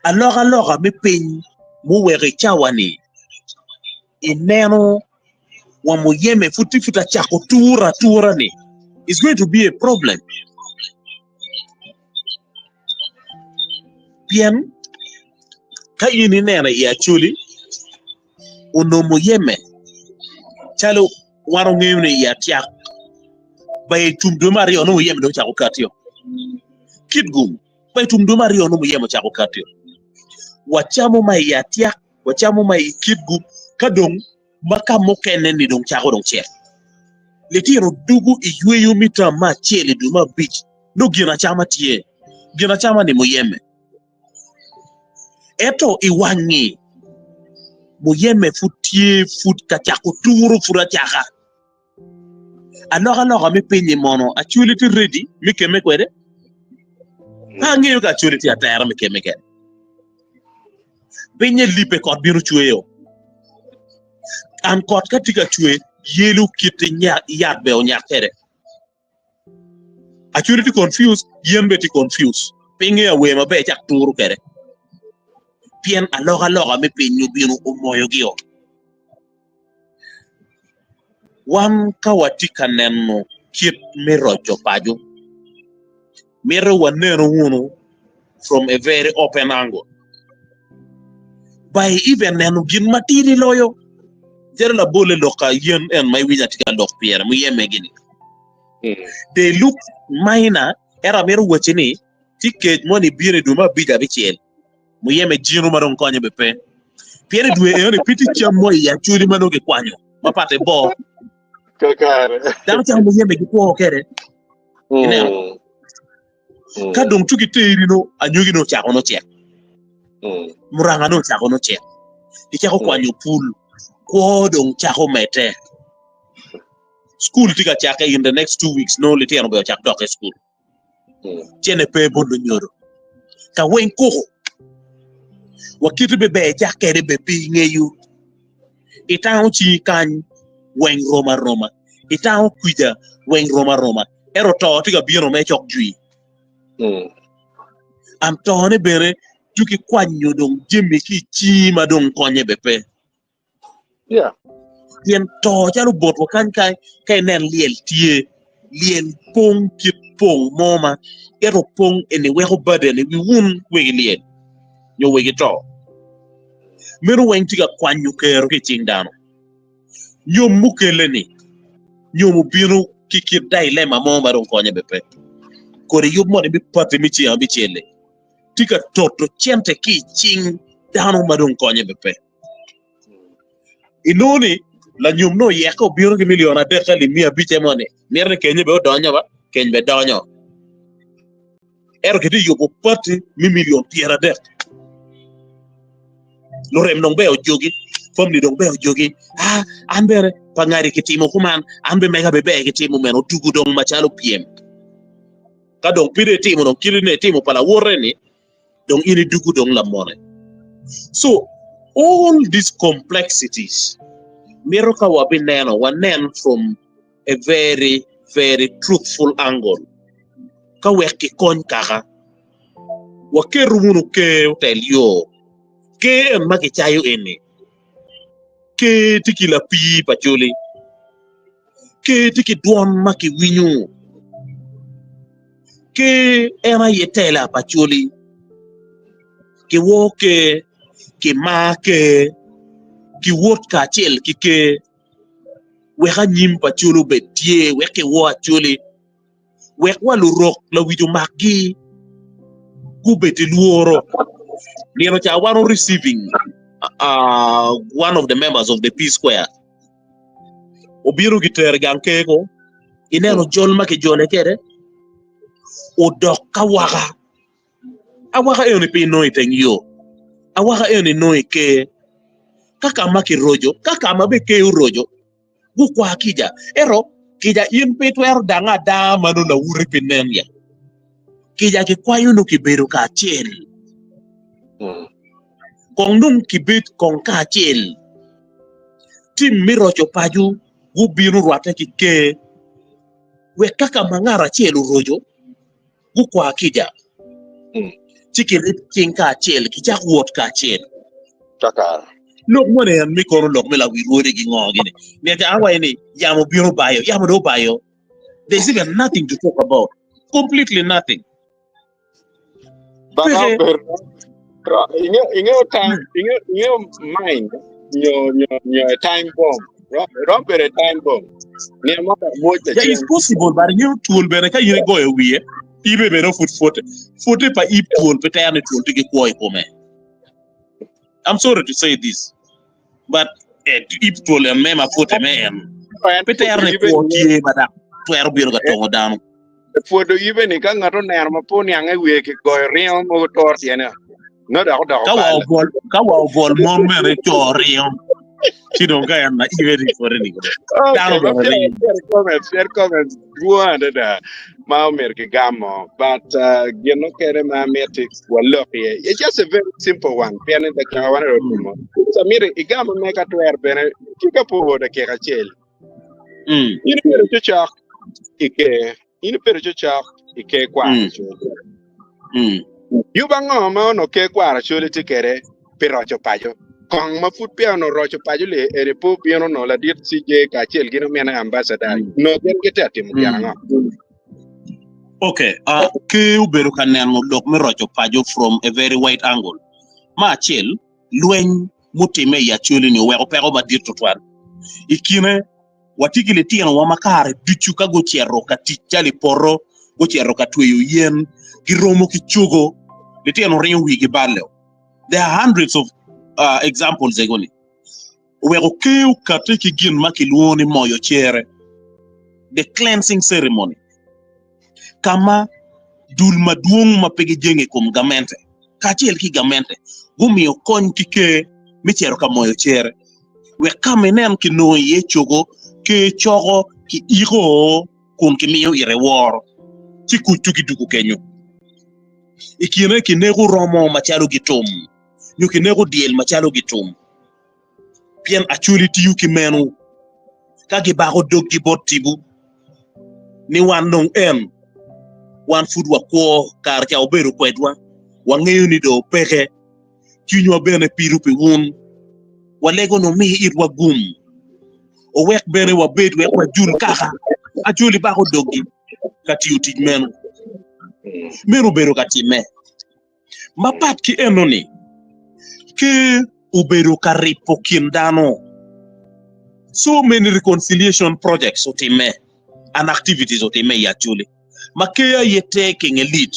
Alokaloka me piny muweko i cawa-ni ineno. Wa muyeme pud tye pud acako tura atura ni it's going to be a problem. Pien ka in ineno i Acholi onongo muyeme calo wan ongeyo ni i Atiak ba i tum dwe me aryo nongo muyeme dong ocako katio. Kitgum ba i tum dwe me aryo nongo muyeme ocako katio. Wacamo ma i Atiak wacamo ma i Kitgum ka dong ma ka mukene-ni dong cako dong cek. Litino dugo i yweyo me tam me acel i dwe me abic nongo gin acama tye, gin acama-ni muyeme. Ento i wangi, muyeme pud tye pud ka cako turo pud acaka. Alokaloka me piny-nyi mono Acholi tye ready me kemme kwede? Pe angeyo ka Acholi tye atera me kemme kwede. Pinye lipe kot bino cweyo. An kot ka tye ka cwe yelo kit yat bene onyak kwede. Acholi tye confused, yen bene tye confused. Pe ngeyo awer maber cak turo kwede. Pien alokaloka me piny obino omoyogi-o. Wan ka watye ka neno kit me roco paco, mito wanenu wunu from a very open angle by even neno gin matidi loyo calo labolle lok ka yen en ma iwinyo atye ka lok pire muyeme gini they look minor ento amito wacci ni tye kec moni bino i dwe me abic abicel muyeme jino ma dong konye be pe pien i dwe enoni pe tye cam mo i acoli ma nongo kikwanyo ma pat ibor Kakare. dano camo muyeme gikwo kede ineno Mm. Mm. ka dong cuk iteri no anyogi no ocako nocek Mm. muranga no ocako nocek gicako Mm. kwanyo pul kwo dong cako medde skul tye ka cakke in the next 2 weeks no litino bene ocak dok i skul Mm. cene pe bot lunyodo ka weng koko wa kite be ber cak kede be pe ingeyo itango cingi kany weng rom aroma itango kwica weng rom aroma ento to tye ka bino me cok jwi Mm. an tone bene tye ki kwanyo dong jami ki i cingi ma dong konye be pe Yeah. pien to calo botwa kany ka ka inen lyel tye lyel pong kit pong mo ma ento pong eni weko burden i wi wun wegi lyel nyo wegi to meno weng tye ka kwanyo kero ki i cing dano nyom mukele ni nyom obino ki kit dilemma mo ma dong konye be pe kodi yub moni me pati me ceng abicel-li tye ka toto cente ki i cing dano ma dong konye be pe Inongo ni lanyom nongo oyeke obino ki milion adek alip miya abic moni mito ni kenye bene odonyo ba keny bene donyo ento kitye yubo pati me milion 30 lurem dong bene ojogi family dong bene ojogi ah an bene pa ngadi kitimo kuman an bene mega bene ber kitimo meno otugo dong macalo pyem ka dong pide itimo dong kite ni itimo pa lawote ni dong in idugu dong lamone. So all these complexities mito ka wabineno wanen from a very very truthful angle ka wek kikony kaka waketo wunu ker otel yo ker en ma kicayo eni ker tye ki lapii pa coli ker tye ki dwon ma kiwinyo Ker en aye tela pa Acholi. Kiwor ker, kimar ker, kiwot kacel ki ker wek anyim pa Acholi obed tye, wek kiwor Acholi, wek wa lurok lawic omakgi gubed ki lworo. Nino ca wan o receiving uh, one of the members of the P Square obino gitere gang ker ko ineno jol ma kijole kwede odok awaka awaka eni pe inongo i teng yo awaka eni inongo i ker ka ka ma kiroco ka ka ma bene ker oroco gukwa kica ento kica in pe itwero dange adanga ma nongo lawoti pe nen ya kica kikwayo nongo kibedo kacel kong dong kibed kong kacel tim me roco paco gubino rwatte ki ker wek ka ka ma ngat acel oroco gukwa kica ci kirib cing kacel kicak wot kacel. Kakare. Lok moni en mi kono lok me lawi rwode gi ngo gini. Myero an awaco ni yamo obino obayo, yamo dong obayo. There's even nothing to talk about. Completely nothing. But Peke. obedo inge inge time inge inge mind nyo nyo nyo a time bomb. Rom bedo a time bomb. Nino mo dok mwoc Yeah, it's lacen. possible, but ingeyo twol bene ka in igoyo wiye, ibe bene oput pwote. Pwote pa ib twol pe tero ni twol tye ki kwo i kome. I'm sorry to say this, but eh, ib twol en me ma pwote me en En pe tero pwodo ni ibe kwo ni tye ma dok twero bino ka tongo dano. pwodo ibe ni ka ngat oneno ma pe oniang i wiye kigoyo ringo mogo tor tyene. No dok odoko Ka wa bal. obol, ka wa obol mon bene co ringo, ci dong ka en na ibe ni pwote ni kode. Dano Okay, ma bene pyer ringo. pyer comments, pyer comments dwong adada ma omyero kigamo but uh, gin mukene ma amiti walok iye it's just a very simple one pien ni dakika wan aye Mm. orumo so amiti igamo me ka twero bene ki ka po dakika acel Mm. in ibedo cocok i ker in ibedo cocok i ker kwaro Mm. Acholi Mm. yub ango ma onongo ker kwaro Acholi tye kwede pi roco paco kong ma pud peya onongo roco paco li eni pe obino onongo ladit CJ kacel gin omine ambassador Mm. onongo gin gitye ka timo gin Mm. ango Okay, uh, ker obedo ka neno lok me roco paco from a very wide angle. Ma acel, lweny mutimme i Acholi-ni oweko peko madit tutwal. I kine, watye ki litinowa ma kare ducu ka gucito ka tic calo i poto, gucito ka tweyo yen, giromo ki cogo, litino ringo wigi balle. There are hundreds of uh, examples ego-ni. Oweko ker okatti ki gin ma kilwongo ni moyo cere, the cleansing ceremony, ka ma dul madwong ma pe gijenge i kom gamente kacel ki gamente gumiyo kony ki ker me cito ka moyo cere wek ka ma inen kinongo iye cogo, ker coko ki iko kun kimiyo ite woro ci kuc tugi dugo kenyo. I kine kineko romo macalo gitum nyo kineko dyel macalo gitum. Pien Acholi tiyo ki meno ka gibako doggi bot tipo ni wan dong en, wan pud wakwo, kare ca wubedo kwedwa, wangeyo ni dong peke, cwinywa bene pido pi wun, walego ni wumi itwa gum, wuwek bene wabed wek wajul kaka. Acholi bako doggi ka tiyo tic meno. Meno obedo ka timme. Mapat ki enoni, Ker obedo ka ripo kin dano. So many reconciliation projects otimme and activities otimme i Acholi ma Ker aye te kinge lead.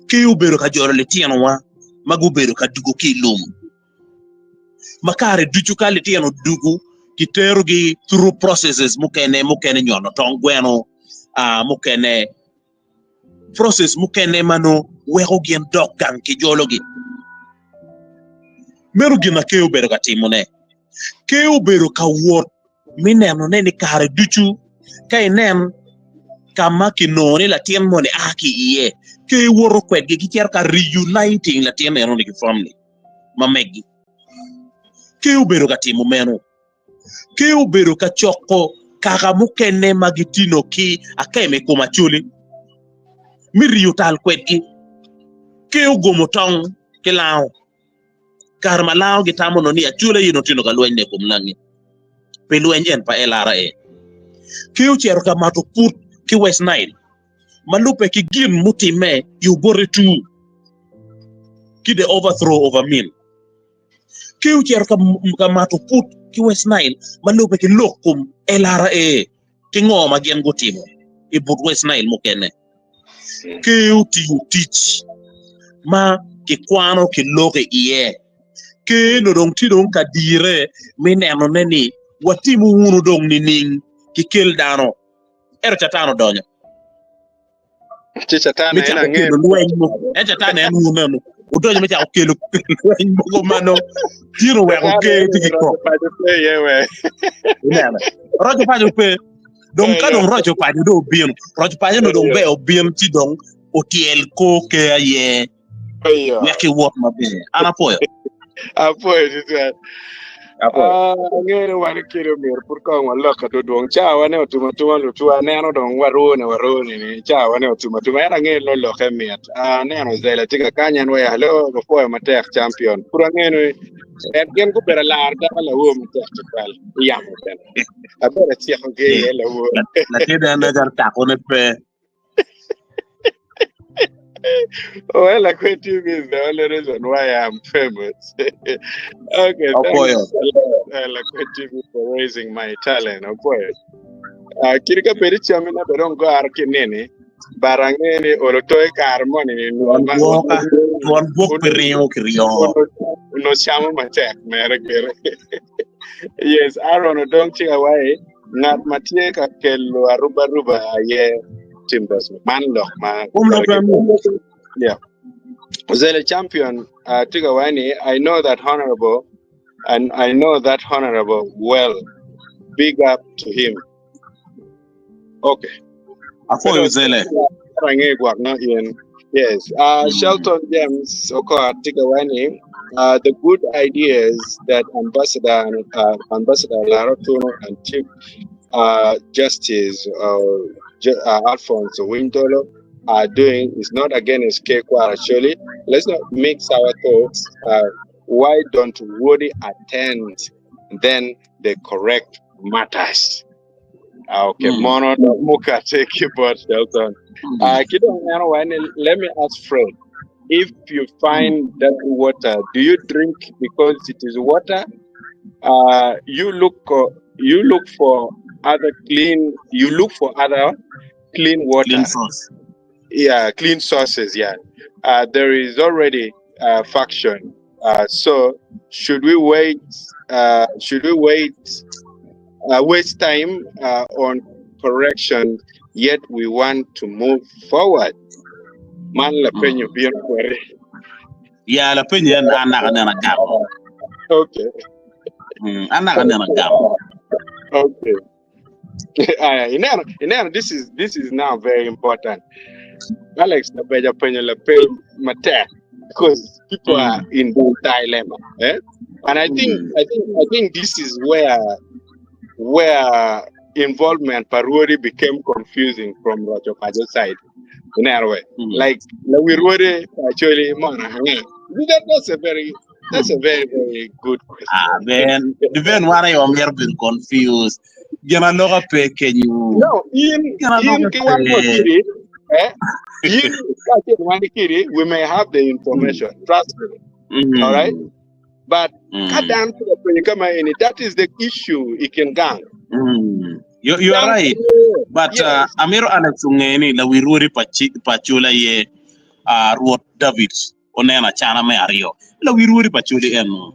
Ker obedo ka jolo litinowa ma gubedo ka dugo ki i lum ma kare ducu ka litino dugo kiterogi through processes mukene, mukene nyono tong gweno, mukene process mukene ma nongo weko gin dok gang ki jologi. Meno gin ma Ker obedo ka timone. Ker obedo ka wot me nenone ni kare ducu ka inen ka ma kinongo ni latin moni a ki iye, Ker woto kwedgi gicito ka reuniting latin enoni ki family ma meggi. Ker obedo ka timo meno. Ker obedo ka coko kaka mukene ma gitino ki akemo i kom Acholi me riyo tal kwedgi. Ker ogomo tong ki lango kare ma lango gitamo nongo ni Acholi aye nongo tino ka lweny-ne i kom langi pi lweny en pa LRA. Ker ocito ka mato put ki West Nile ma lubbe ki gin mutimme i Obote Two ki the overthrow of Amin. Ker ocito ka mato put ki West Nile ma lubbe ki lok kom LRA ki ngo ma gin gutimo i but West Nile mukene. Ker otiyo tic ma kikwano ki lok iye. Ker onongo dong tye dong ka dire me nenone ni watimo wunu dong nining ki kel dano. Ento Catan odonyo. Ci Catan me en cako ange kelo lweny mogo. En Catan en wun eno odonyo me cako kelo lweny mogo ma nongo tye oweko Catan ker en tye ki roco kok. paco pe iye we. Ineno? Roco paco pe. Dong ka dong roco paco dong obino, roco paco no dong ber obin ci dong otyel kor ker aye Eyo. wek iwot maber. An apwoyo. Apwoyo tutwal. Apo. Ah, angene wan kede omyero pud kong walok adwodwong. Cawa ne otum atuma lutwa aneno dong warune warune ni cawa ne otum atuma. En angene no loke mit. Ah, aneno Zela tye ka kany en waya hello wapwoyo matek champion. Pud angeno ni en gin gubedo alar dako lawor matek tutwal i yamo bene. Abedo aciko gi iye lawor. Latin en agar takone pe. Well, Akwe TV is the only reason why I'm famous. Okay, Opoyo. thanks a lot, Lakwe TV for raising my talent. Opoyo. Kiri ka bedi chami na bedong go ar kinini, barangeni olo toy kar moni ni Twon gwoka, twon gwok pi ringo ki ryo. no chamo matek mere kere. Yes, Aaron odong ci awai ngat ma tye ka kelo arubaruba aye Timbers man lok ma Kom lok anu. Yeah. Zele champion tiga wani I know that honorable and I know that honorable well. Big up to him. Okay. Afoyo Zele. Range gwak no in. Yes. Shelton James Okoa Tigawani. The good ideas that Ambassador Lara Tuno and Chief Justice Alphonse Windolo are doing is not against Kekwar actually. Let's not mix our thoughts. Why don't Woody attend then the correct matters? Okay, Mono Muka, take you both, Shelton. Kido neno wani, let me ask Fred. If you find that water, do you drink because it is water? You look, you look for other clean. You look for other clean water. Clean source. Yeah, clean sources. Yeah, there is already a faction. So should we wait? Should we wait? Waste time on correction? Yet we want to move forward. Man la penyo biro kwere. Ya la penyo en anaka nena gamo. Okay. Anaka nena gamo. Okay. Ineno, this is now very important. Alex Labeja penyo la pe matek because people are in the dilemma. Eh? And I think this is where involvement Parodi became confusing from Rocho Pajo side. In a way. Like we actually that's a very, very good question. Ben, ben wana yo mer been confused. Gina loka pe kenyu. No, in ki wan mo kiri, eh? In wan kiri, we may have the information. Trust me. All right? But kadan that is the issue ikin gang. You are right. But Amiro Alex ungeni la wiruri pachula ye Ruot David onena chana me ariyo. La wiruri pachuli eno.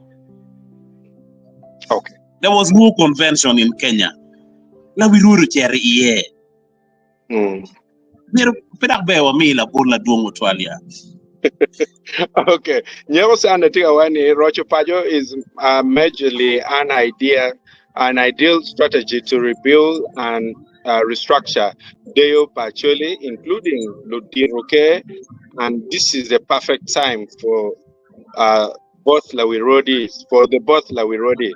Okay. There was no convention in Kenya. La wiruri cheri iye. Pero pedak bewa mi la bol la duong Australia. Okay. Nyero sana tiga wani Rocho Pajo is majorly an ideal strategy to rebuild and restructure Deo Pacholi, including Ludiroke, and this is the perfect time for both Lawirodis, for the both Lawirodi.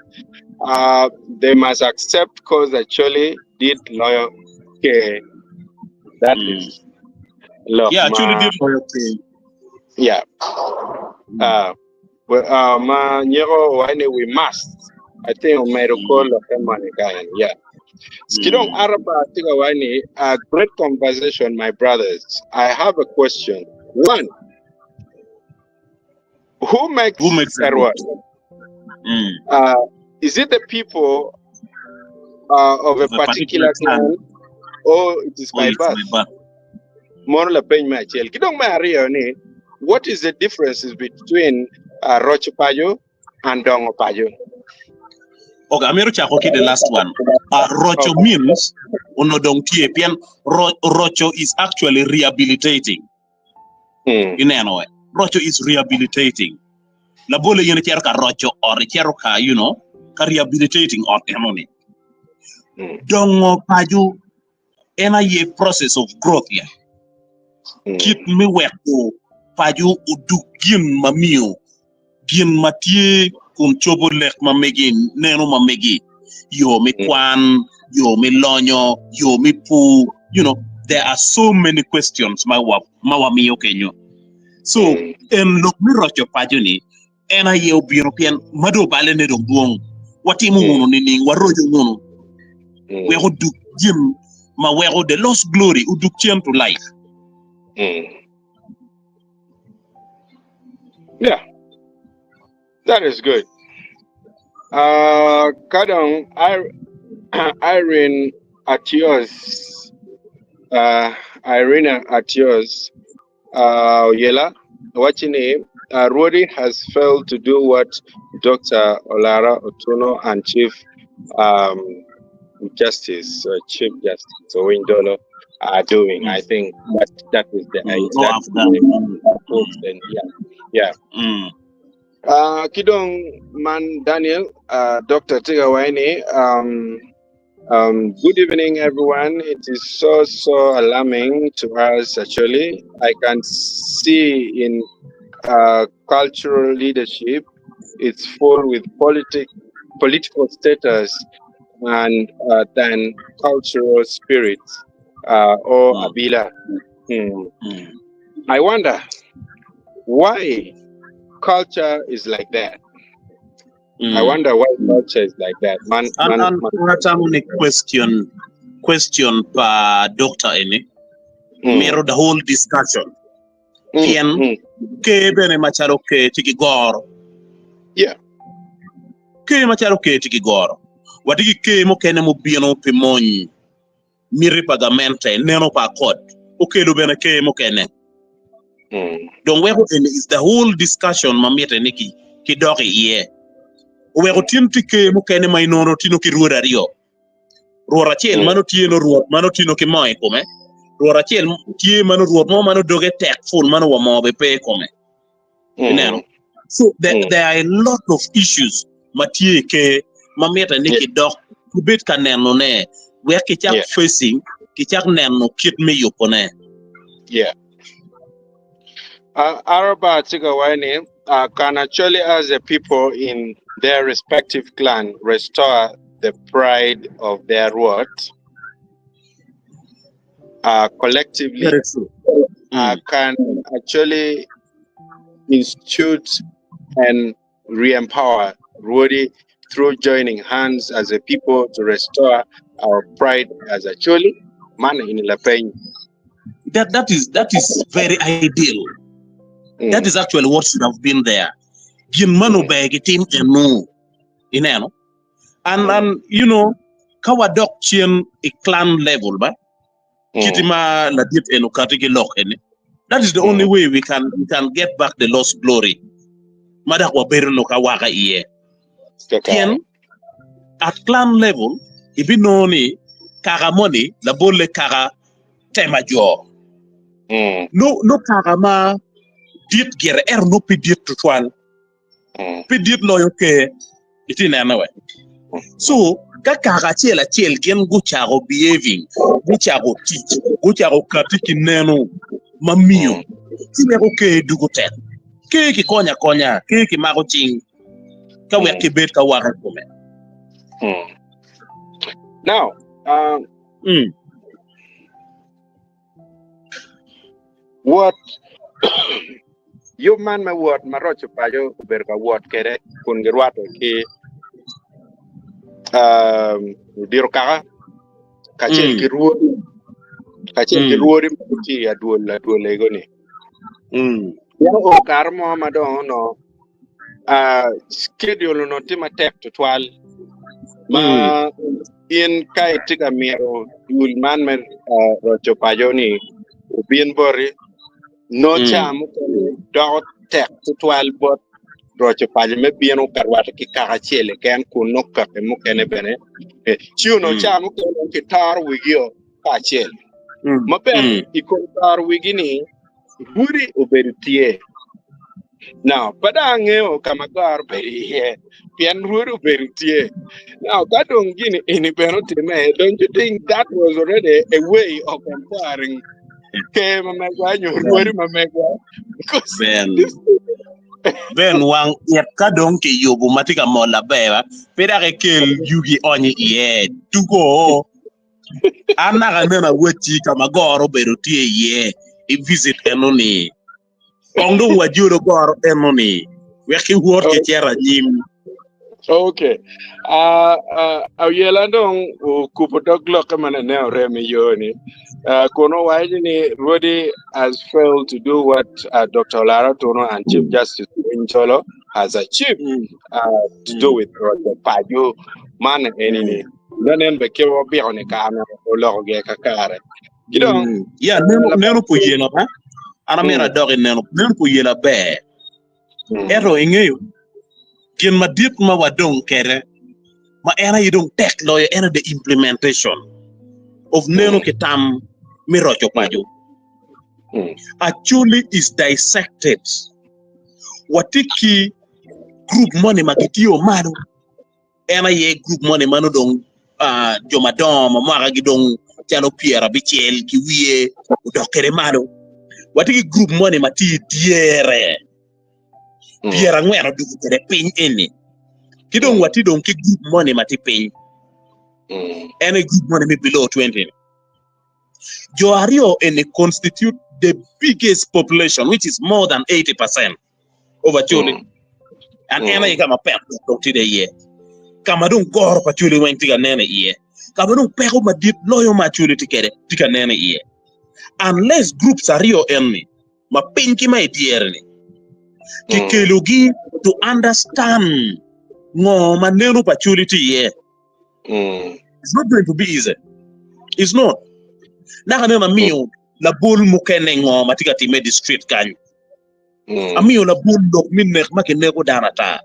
They must accept cause actually did loyal care. That is love. Yeah, actually did loyal care. Yeah. Well, ma nyero wani we must. I think we may recall the money guy. Yeah. Skidong Araba tiga wani a great conversation, my brothers. I have a question. One, who makes Who makes a road? Is it the people of a Of a particular particular clan. clan, or it is Or by it's by birth? birth. Moro la peny ma achiel. Kidong ma ariyo ni, what is the differences between Rocho Pajo and Dongo Pajo? Okay, Amiro chako ki the last one. Rocho Okay. means onodong tie pien Rocho is actually rehabilitating. Ineno we. Rocho is rehabilitating. La bole yene chero ka rocho or chero ka, you know, ka rehabilitating or enoni. Dongo Pajo en aye process of growth ya. Kit mi weko pajo oduk gin mamio, gin matie kun cobo lek ma megi, neno ma megi, yo me kwan, yo me lonyo, yo me pur, you know, there are so many questions ma wa ma wamiyo kenyo. So en lok me roco paco ni en aye obino pien ma dong obale ne dong dwong. Watimo ngunu nining? Waroco ngunu wek odug gin ma weko the lost glory odug cen to life. Yeah, that is good. Uh, ka dong Irene Atios, uh, Irina Atios, uh, Oyela, wacho ni uh, Rwodi has failed to do what Dr. Olara Otuno and Chief um, Justice, Chief Justice Owiny Dollo are doing. I think that that is the Mm, that oh, is the and yeah. Kidong man Daniel, Dr. Tigawaini, good evening, everyone. It is so, so alarming to us, actually. I can see in cultural leadership, it's full with political status and than cultural spirits or abila. I wonder why culture is like that. I wonder why culture is like that. Man, An man, an man. atamo ni question pa doctor eni mito the whole discussion. Pien ke bene macalo ke tye ki goro. Ke macalo ke tye ki goro. Watye ki ke mukene mubino pi mony miti pa gamente neno pa akod okelo bene ke mukene. Dong weko eni is the whole discussion ma mitte ni ki dok iye. Oweko tin tye ke mukene ma inono tino ki rwod aryo. Rwot acel mano tye no rwot mano tino ki moo i kome. Rwot acel tye mano rwot mo mano doge tek full mano wa moo be pe i kome. Ineno? So there are a lot of issues ma tye i ker ma mitte ni kidok kibed ka nenone wek kicak facing kicak neno kit me yubone. Yeah. Araba Tigawani can actually as a people in their respective clan restore the pride of their rwot collectively Very true. Can actually institute and re-empower Rwodi through joining hands as a people to restore our pride as Acholi man in Lapeny. That is very ideal. That is actually what should have been there. Gin mano ber gitim eno. Ineno? And you know, ka wadok cen i clan level ba, kiti ma ladit eno kati ki lok eni. That is the only way we can get back the lost glory. Ma dok wabedo no ka waka iye. Pien at clan level, ibinongo ni kaka moni labolle kaka tema jo. No, no kaka ma dit gire ero no pi dit tutwal. Pi dit loyo ke iti nene we. So ka kaka acel acel gin gucako behaving, gucako tic, gucako kati ki neno ma miyo, ci weko ke dugo tek. Ke ki konya akonya, ke ki mako cing, ka wek kibed ka waka i kome. Now, wot yub man me wot ma roco paco obedo ka wot kwede kun girwatte ki odiro kaka kacel ki rwodi kacel ki rwodi ma gitye i adwol adwol ego-ni. Pien oo kare mo ma dong onongo schedule onongo tye matek tutwal ma in ka itye ka mito dul man me roco paco-ni obin boti nongo ca mukene doko tek tutwal bot roco paco me bino ka rwatte ki kaka acel keken kun nongo kaki mukene bene ci onongo ca mukene kitoro wigio kacel. Ma bene i kom toro wigi-ni Rwodi obedo tye. Now, pe dong angeyo ka ma goro obedo iye, pien rwodi obedo tye. Now, ka dong gini eni bene otimme, don't you think that was already a way of empowering ker ma megwa nyo rwodi ma megwa? Because Ben. this. Ben wang it ka dong kiyubo ma tye ka mol aber ba, pe dok ikel yugi iony iye. Tugo. An naka aneno awacci ka ma goro obedo tye iye i visit eno-ni. Kong dong wajolo goro eno-ni wek kiwot kicito anyim. Okay. Uh, uh, ayela dong okubo dog lokke ma nene orem i yo ni. Kun owaco ni Rwodi has failed to do what uh, Dr. Olara Otuno and Chief Justice Owiny has achieved to do with Roger Pajo man eni ni. Nanen be kit wabiko ni kare oloko ge kakare. Ki dong Ya, neno, neno puyelo ba? An amito adok i neno, neno puyelo aber. Ento ingeyo gin madit ma wadong kwede ma en aye dong tek loyo en aye the implementation of neno ki tam me roco paco. Actually is dissected. Watye ki group moni ma gitye malo En aye gurup moni ma nongo dong jo madongo ma mwakagi dong calo pyerabicel ki wiye odok kwede malo. Watye ki gurup moni ma tye i dyere pyerangwen odwogo kwede piny eni, ki dong watye dong ki gurup moni ma tye piny, en aye gurup moni me below twenty-ni. Jo aryo eni constitute the biggest population which is more than 80%. of Acholi. And en aye ka ma pek dong tye iye. Ka ma dong goro pa Acholi weng tye ka nen iye. Ka ma dong peko madit loyo ma Acholi tye kwede tye ka nen iye. Unless groups aryo eni ma piny ki ma i dyere-ni kikelogi to understand ngo ma neno pa Acholi tye iye. It's not going to be easy. It's not. Naka neno amiyo labol mukene ngo ma tye ka timme i district kany. Amiyo labol lok me nek ma kineko dano ata.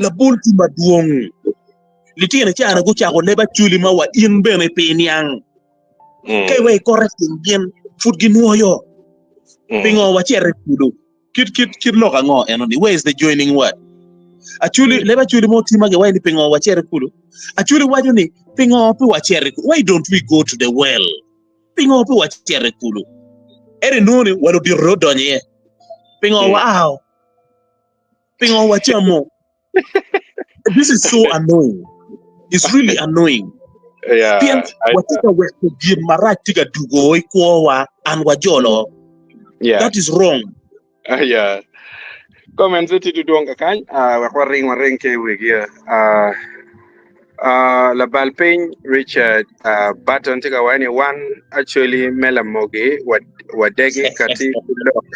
Labol tye madwong. Litino cana gucako leb acoli ma wa in bene pe iniang. Ka iweko ikote piny gin pud ginwoyo. Pingo wacito i kulu? Kit kit kit lok ango eno ni? Where is the joining word? Acoli leb acoli mo tye ma giwaco ni pingo wacito i kulu? Acoli waco ni pingo pe wacito i kulu? Why don't we go to the well? Pingo pe wacito i kulu? Ento inongo ni wa ludito dong odonyo iye. Pingo waa? Pingo wacamo? This is so annoying. It's really annoying. Yeah, Pien I, watye ka weko gin marac tye ka dugo i kwowa and wajolo. yeah. That is wrong. Yeah. Comments tye dudwong kakany uh, wek waring waring ki i wigi. Uh, uh, labal piny Richard uh, Barton tye ka waco ni wan actually me lamogi wadegi kati ki lok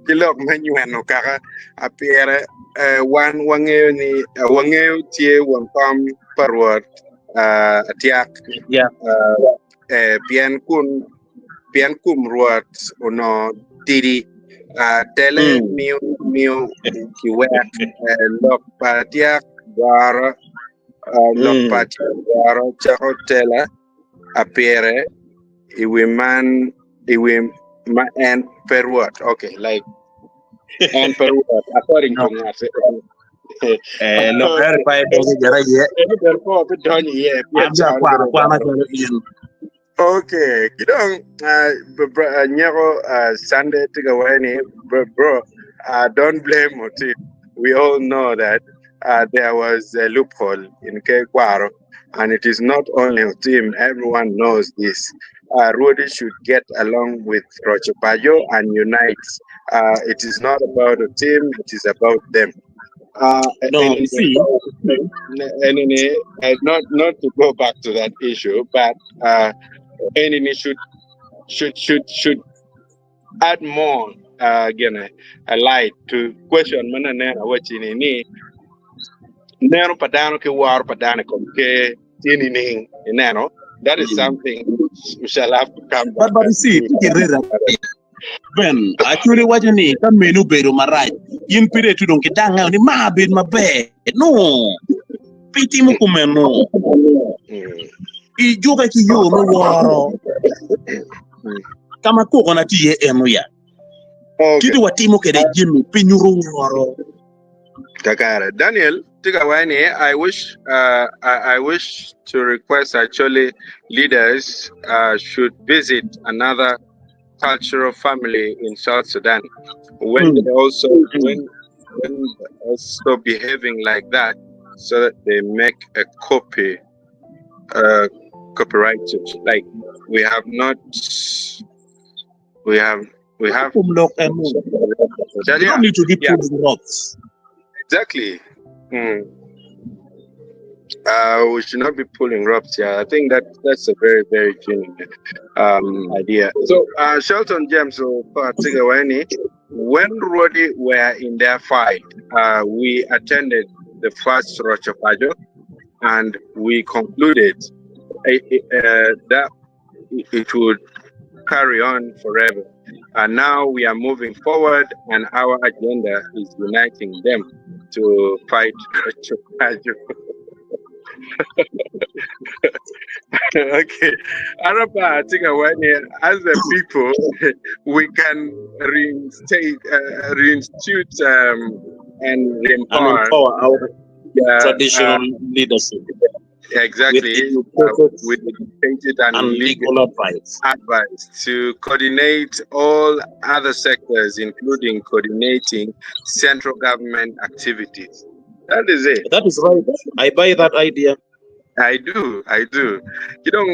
ki lok me nyweno kaka apire uh, wan wangeyo ni uh, wangeyo tye won kom pa Rwot uh, atyak Yeah. uh, eh, pien kun pien kum Rwot onongo tidi, tele miyo miyo kiwek lok pa tyak goro lok pa tyak goro cako tela apire i wi man i wi ma en pe Rwot. Okay, like en pe Rwot according to ngat. Eh, lok eri pa idonyo gire iye. En ber po pe donyo iye. An ja kwano kwana calo in. Okay, ki dong uh, bro, uh, nyeko uh, Sunday tye ka waco ni bro, bro uh, don't blame Otim. We all know that uh, there was a loophole in Kwaro, and it is not only Otim, everyone knows this. Rwodi should get along with Rocho Pajo and unite. It is not about Otim, it is about them. No, you see, Anyway, not to go back to that issue, but Enini should add more again a light to question man aneno awaci ni ni neno pa dano ki woro pa dano i kom ker tye nining ineno that is something we shall have to come back but you and see, do. tye ki reda Ben, actually waco ni ka meno obedo marac, in pe dong itye dong ki dange ni ma bed maber. No, pe itimo kumeno. Ijuke ki yo me woro. Ka ma kokona tye iye eno ya. Okay. Kit watimo kwede jami pe nyuto woro. Kakare. Daniel, tye ka waco ni I wish, uh, I, I wish to request actually leaders uh, should visit another cultural family in South Sudan when they also when them also behaving like that so that they make a copy, uh, copyrighted. Like we have not, we have, we have. Kum lok en ni. You don't need to be pulling ropes. Exactly. Mm. We should not be pulling ropes. Yeah, I think that that's a very, very genuine idea. So, Shelton James, when Rwodi were in their fight, we attended the first Rocho Pajo, and we concluded that it would carry on forever. And now we are moving forward, and our agenda is uniting them to fight Rocho Pajo. Okay. Araba, as a people, we can reinstate, reinstitute, and re-empower our traditional leadership. Exactly. With educated and legal advice. Advice to coordinate all other sectors, including coordinating central government activities. That is it. That is right. I buy that idea. I do. I do. You know,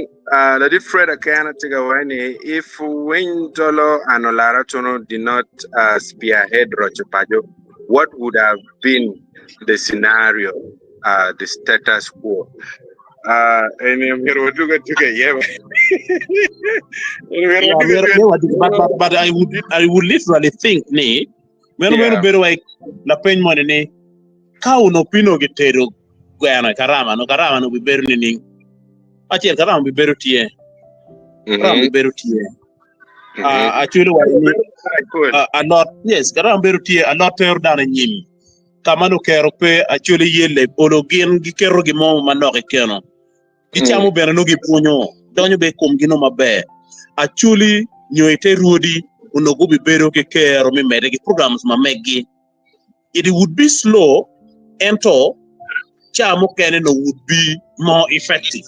the Fred Akana Tigawani, if Windolo and Olara Tono did not spearhead Rocho Pajo, what would have been the scenario, the status quo? But I would literally think ni meno bedo like la pen money ni ka uno pino gitero gweno karama no karama no bibedo ni ning achiel karama bibedo tie karama bibedo tie actually wa ni a lot yes karama bibedo tie a lot ter dana nyim kama no kero pe actually yele olo gin gikero gimo manok keno gichamo bene no gipunyo donyo be kum gino maber actually nyoite ruodi onogo bibedo ki kero mi mede gi programs ma megi. It would be slow, ento cha mukene no would be more effective.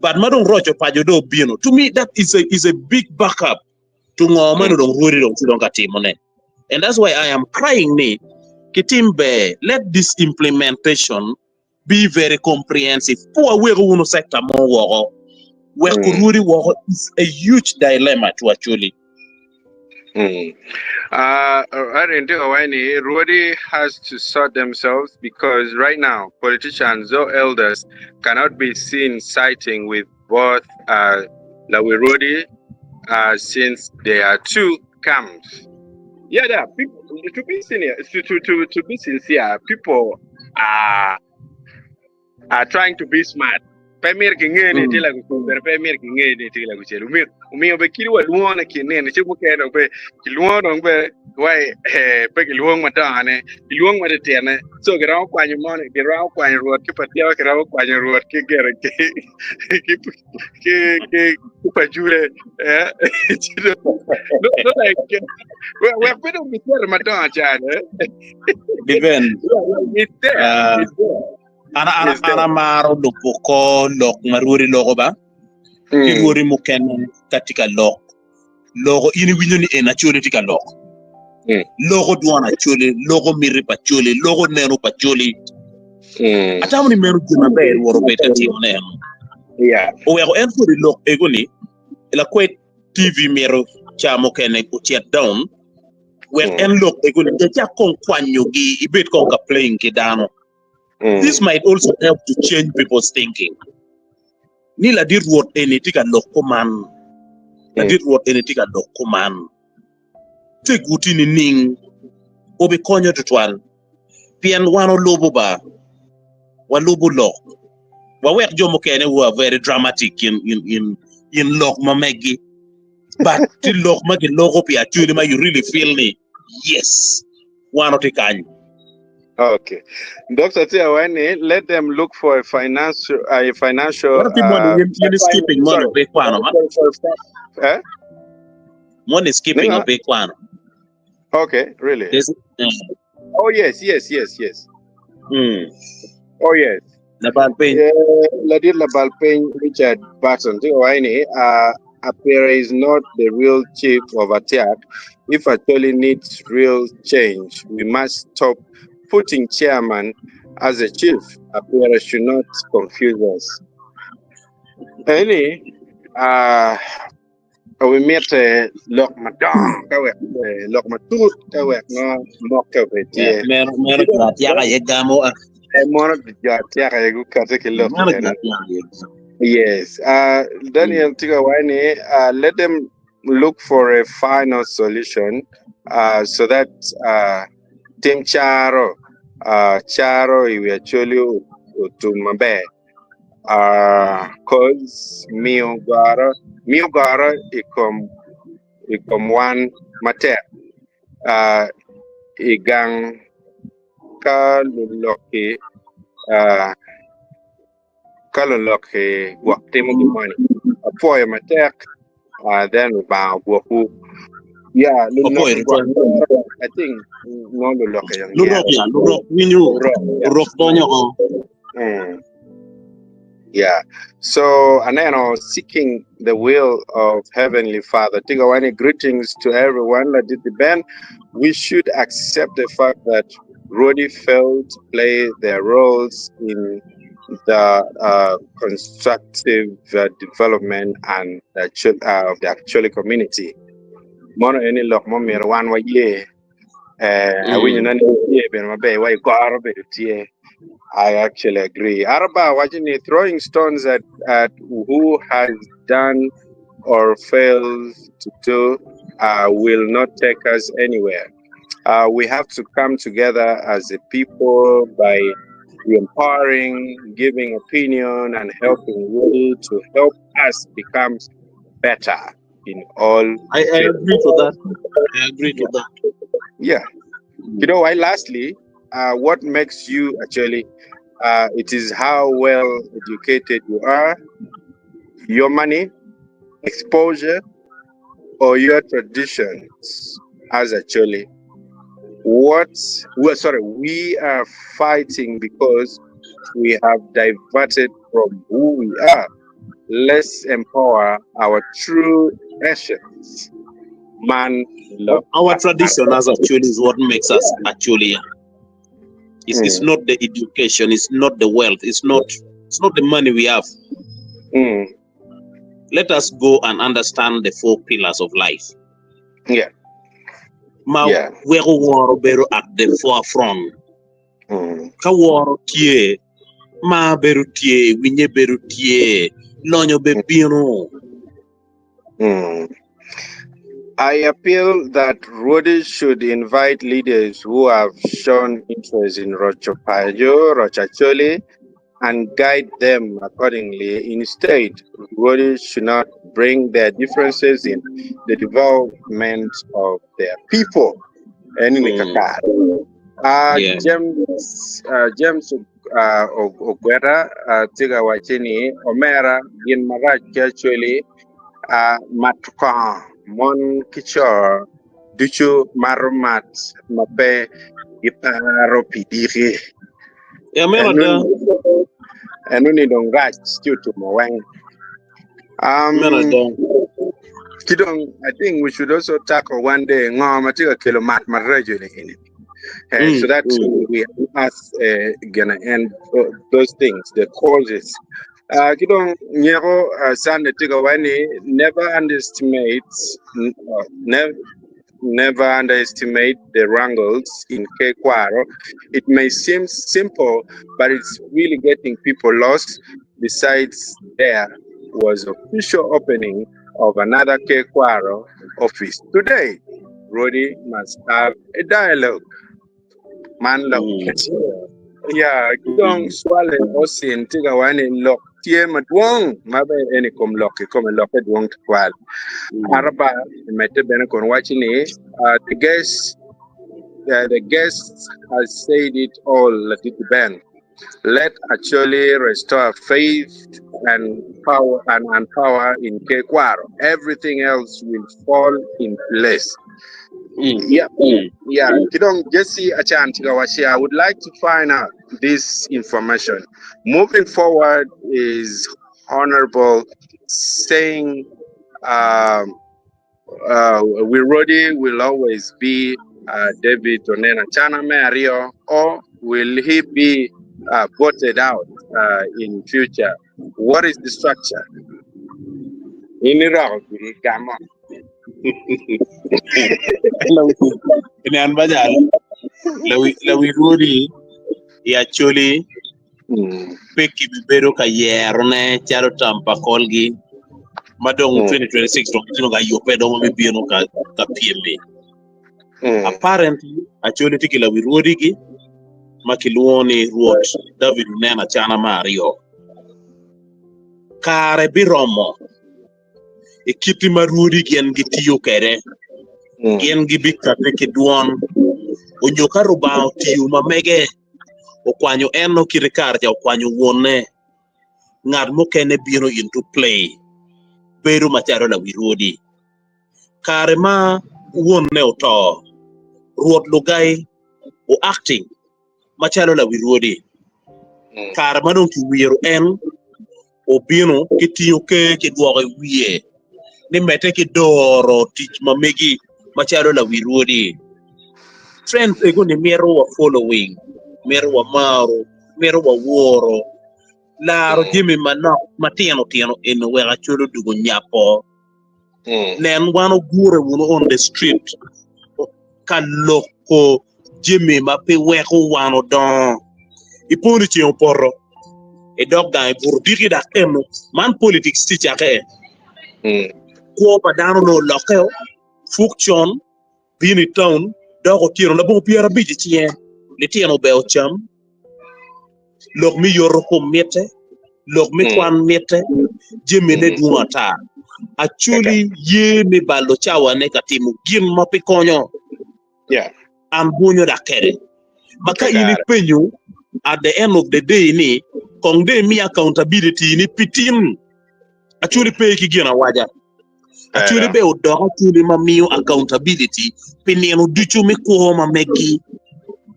But ma dong rocho pajo do bino. To me, that is a big backup to ngo ma dong ruodi dong tidong ka timo ne. And that's why I am crying ni kitimbe, let this implementation be very comprehensive. Poor weko uno sector mo woko. Weko ruodi woko is a huge dilemma to actually. Ruodi has to sort themselves because right now politicians or elders cannot be seen siding with both Lawi Ruodi since there are two camps. Yeah, yeah. People, to be sincere, to be sincere, people are trying to be smart. Pemir ki ngene ti la ku ber pemir ki ngene ti la ku chelu mir umiyo be kiri wa luona ki nene chi muke no be ki luona be wai pe ki luong ma dane ki luong ma tene so ki rawo kwanyo mone ki rawo kwanyo ruot ki patia ki rawo kwanyo ruot ki gere ki ki ki ki pajure eh no no like we we do mi ter ma dana chane even it's there it's there. Ana maro lupo ko lok maruori loko ba iruori mukene katika lok loko ini winyo ni en acholi tika lok loko duona acholi loko miri pacholi loko neno pacholi atamo ni mero gima ber woro bet atimo neno oweko en kodi lok ego ni la kwed TV miro chamo kene ochet down wek en lok ego ni cha kong kwanyo gi ibet kong ka playing ki dano. This might also help to change people's thinking. Ni ladir ruot eni tika lok kuman. Ladir ruot eni tika lok kuman. Te guti ni ning obi konyo tutwal. Pien wan olubo ba. Walubo lok. Wawek jo mukene who are very dramatic in lok ma megi. But ti lok ma giloko pi actually ma you really feel ni yes. Wan oti kanyo. Okay. Dr. Tiawani, let them look for a financial. What people you skipping money big one? Eh? Money skipping a big one. Okay, really? Yes. Oh yes, yes, yes, yes. Oh yes. Labalpin. Yeah, Ladir Labalpin, Richard Barton. Tiawani, Apire is not the real chief of Atiak. If Acholi needs real change, we must stop putting chairman as a chief. Apire should not confuse us. Eni, wamito lok madongo ka wek lok matut ka wek no mokke obed tye. Meno meno jo Atiak aye gamo. Mono jo Atiak aye gukati ki lok. Meno jo Atiak aye gamo. Yes. Daniel Tiga Waini, let them look for a final solution so that tim caro caro i wi Acholi otum maber. Cause miyo goro miyo goro i kom i kom wan matek i gang ka luloki ka luloki gwok timo gin moni apwoyo matek then Lubanga ogwokwu. Yeah, luloki gwok I think ngo luloki yang Lurok ya, lurok winyo, lurok donyo ko. Yeah. So aneno seeking the will of Heavenly Father. Tigawani greetings to everyone. Ladidi Ben. We should accept the fact that Rwodi failed to play their roles in the constructive development and the of the Acholi community. Mono eni lok mo myero wan waye. Awinyo na ni ye bene maber wa igoro bedo tye. I actually agree. Araba wacho ni throwing stones at who has done or failed to do will not take us anywhere. We have to come together as a people by empowering, giving opinion, and helping really to help us become better in all. I agree to that. I agree to that. Yeah. You know why? Lastly, what makes you actually, it is how well educated you are, your money, exposure, or your traditions as actually. What we are sorry, we are fighting because we have diverted from who we are. Let's empower our true essence. Man, love. Our tradition as actually is what makes us actually. It's not the education, it's not the wealth, it's not the money we have. Let us go and understand the four pillars of life. Ma weko woro bedo at the forefront. Ka woro tye, ma bedo tye, winye bedo tye, lonyo be bino. I appeal that Rwodi should invite leaders who have shown interest in Rochopajo, Rochacholi, and guide them accordingly. Instead, Rwodi should not bring their differences in the development of their people. Eni ni kakare. James Ogwera tye ka wacci ni omera gin marac ki Acholi mato kongo mon ki co ducu mato mat ma pe giparo pi diki. Yeah, meno ada. Eno ni dong rac ci otumo weng. Meno ada. Ki dong I think we should also tackle one day ngo ma tye ka kelo mat maraco ni eni. So that we us gonna end those things, the causes. Ki dong nyeko Sunday tye ka waco ni never underestimate never underestimate the wrangles in Kekwaro. It may seem simple, but it's really getting people lost. Besides, there was official opening of another Kekwaro office today. Rwodi must have a dialogue. Man lok. Yeah, ki dong swale osin tye ka waco ni lok tye madwong ma be eni kom lok kikome lokke dwong tutwal. Araba medde bene kun waco ni the guest has said it all Ladidi Ben. Let actually restore faith and power and power in Kekwaro. Everything else will fall in place. Yeah. Kidong Jesse Achan Tigawashi, I would like to find out this information. Moving forward is honorable saying Um, uh, Wirodi will always be uh, David Onen Acana me aryo, or will he be uh, voted out uh, in future? What is the structure? In iroko giri gamo. Inen ba jal, lawi lawi rwodi i Acholi Mm. pe kibibedo ka yerone calo tam pa kolgi ma dong Mm. 2026 dong gitye ka yubbe dong bibino ka ka pyemmi. Mm. Apparently Acholi tye ki lawi rwodigi ma kilwongo ni Rwot David Onen Acana me aryo. Kare biromo i kiti ma rwodi gin gitiyo kwede, Mm. gin gibikati ki dwon onyo ka Rubanga otiyo ma mege okwanyo en nongo kite kare ca okwanyo wonne ngat mukene bino into play bedo macalo lawi rwodi. Kare ma wonne oto, Rwot Lugai o acting macalo lawi rwodi. Kare ma dong kiwiro en, obino ki tingo ker kidwoko i wiye ni medde ki doro tic ma megi macalo lawi rwodi. Trend ego ni mito wa following, mito wa maro, mito wa woro, laro jami manok matino tino eni wek acol odwogo nyapo. Nen wan ogure wunu on the street ka loko jami ma pe weko wan odongo. Ipo ni ceng opoto idok gang ibuto diki dok eno man politics tye cake. Kwo pa dano nongo olokke o puk con bino i taun dok otyeno labongo 50 i cinge litino ber ocam lok me yoto kom mitte, lok me kwan mitte, jamine dwong ata. Acholi ye me balo cawane ka timo gin ma pe konyo. An bwonyo dok kede. Ma ka in ipenyo at the end of the day ni kong dong imiya accountability ni pi tin Acholi pe ki gin awaca. Acholi bene odok acholi ma miyo accountability pi nino ducu me kwo ma megi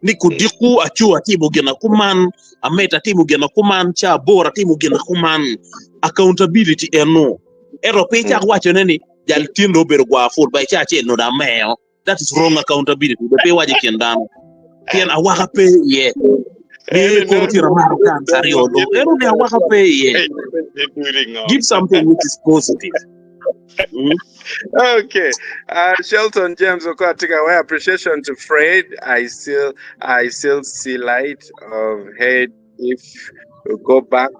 ni kudiko aco atimo gin akuman, amedo atimo gin akuman, ca aboro atimo gin akuman. Accountability eno. Ento pe icak wacone ni jal tin dong obedo gwar pul ba ica acel nongo dong ameo. That is wrong accountability. Be pe iwaco i kin dano. Pien awaka pe iye. Ni kono tye amako guns aryo dong. Ento ni awaka pe iye. Give something which is positive. Mm. Okay. Shelton James Okotika, well, appreciation to Fred. I still see light of head if we go back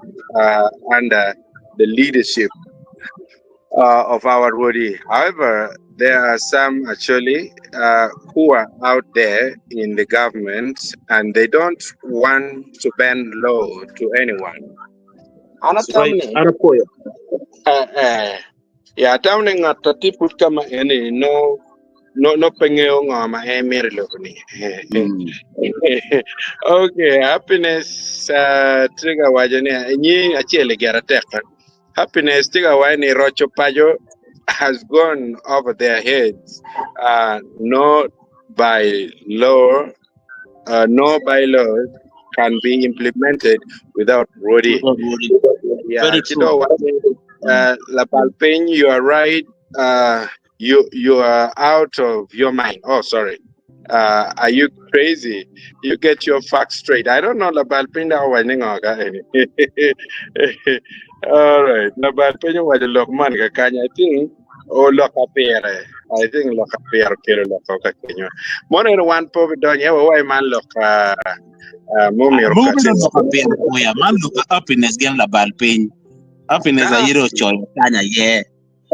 under the leadership of our Rwodi. However, there are some actually who are out there in the government and they don't want to bend low to anyone. An That's right. atamni, An apwoyo. ya atamni ngat ati pud kama eni no no no pe ngeyo ngo ma en mito i lobo ni. Mm. Okay, happiness tye ka waco ni nyi acel i gera tek. Happiness tye ka waco ni roco paco has gone over their heads uh, no by law uh, no bylaw can be implemented without Rwodi. Without Rwodi. Yeah, Very ci true. dong waco ni, uh, labal piny you are right uh, you are out of your mind. Oh, sorry. Are you crazy? You get your facts straight. I don't know labal piny dok owaco ni ngo ka eni. All right. Labal piny owaco lok man kakany. I think o lok apire. I think lok apire okelo lok ka kenyo. Mono eno wan pe obidonyo ewa wai man lok uh, uh, mumyero Mogo kati. bedo lok apire oya man lok a happiness gin labal piny. Happiness Ah, aye dong ocoyo kany aye.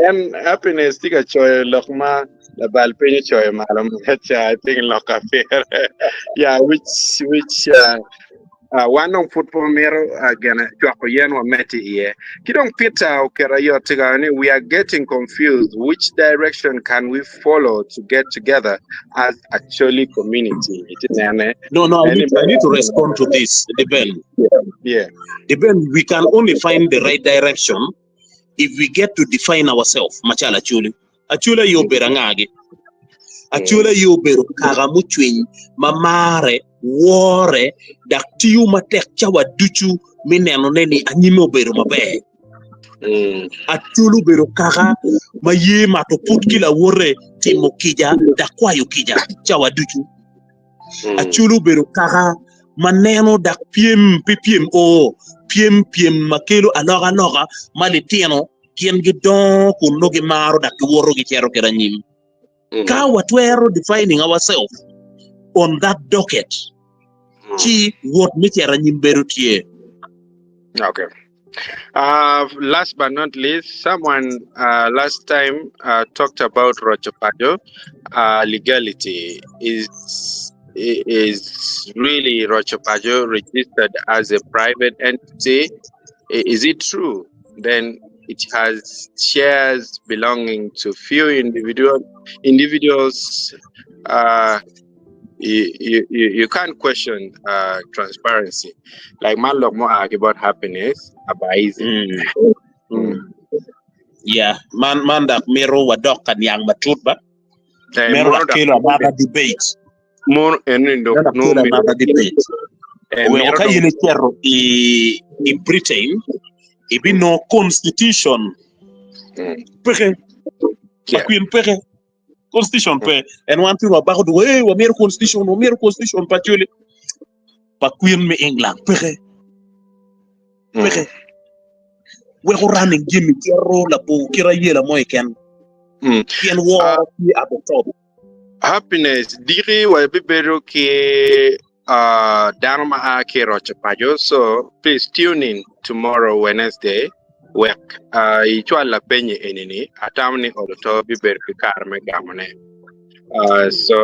En happiness tye ka coyo lok ma labal piny ocoyo malo maca I think lok apire yeah which which uh, uh, wan dong pud pe wamito uh, gene cwako yen wamed iye ki dong Peter oketo ayot tye ka ni we are getting confused which direction can we follow to get together as Acholi community iti nene No, no, I any need, I need to respond to this, Deben. yeah Deben, we can only find the right direction if we get to define ourselves macalo Acholi. Acholi aye obedo angagi? Acholi aye obedo kaka mucwiny ma mare, wore, dok tiyo matek cawa ducu me nenone ni anyime obedo maber. Acholi obedo kaka ma ye mato put ki lawote, timo kica dok kwayo kica cawa ducu. Acholi obedo kaka ma neno dok pyem pe pyem o, pyem pyem ma kelo alokaloka ma litino gin gidongo kun nongo gimaro dok giwoto gicito kwede anyim. Ka watwero defining ourselves on that docket, ci wot me cito anyim bedo tye. Okay. Last but not least, someone last time talked about Rocho Pajo legality. Is really Rocho Pajo registered as a private entity? Is it true? Then it has shares belonging to few individuals. You can't question transparency. Like man lok mo about happiness, about Yeah, man dak mito wadok ka niang matut ba? Mito dak kelo another debate. Mono eni dok Mito dak kelo another debate. Oweko ka in icito i Britain, ibinongo constitution peke, pa kwin peke. Constitution pe. En wan pire wabako dwogo, hey, wamito constitution, wamito constitution pa Acholi. Pa kwin me England peke. Peke. Weko running jami cito labongo kit ayela mo keken. Pien woro tye at the top. Happiness diki wabibedo ki dano ma a ki i roco paco so please tune in tomorrow Wednesday wek icwal lapenyi eni-ni atamo ni olo to bibedo ki kare me gamone. So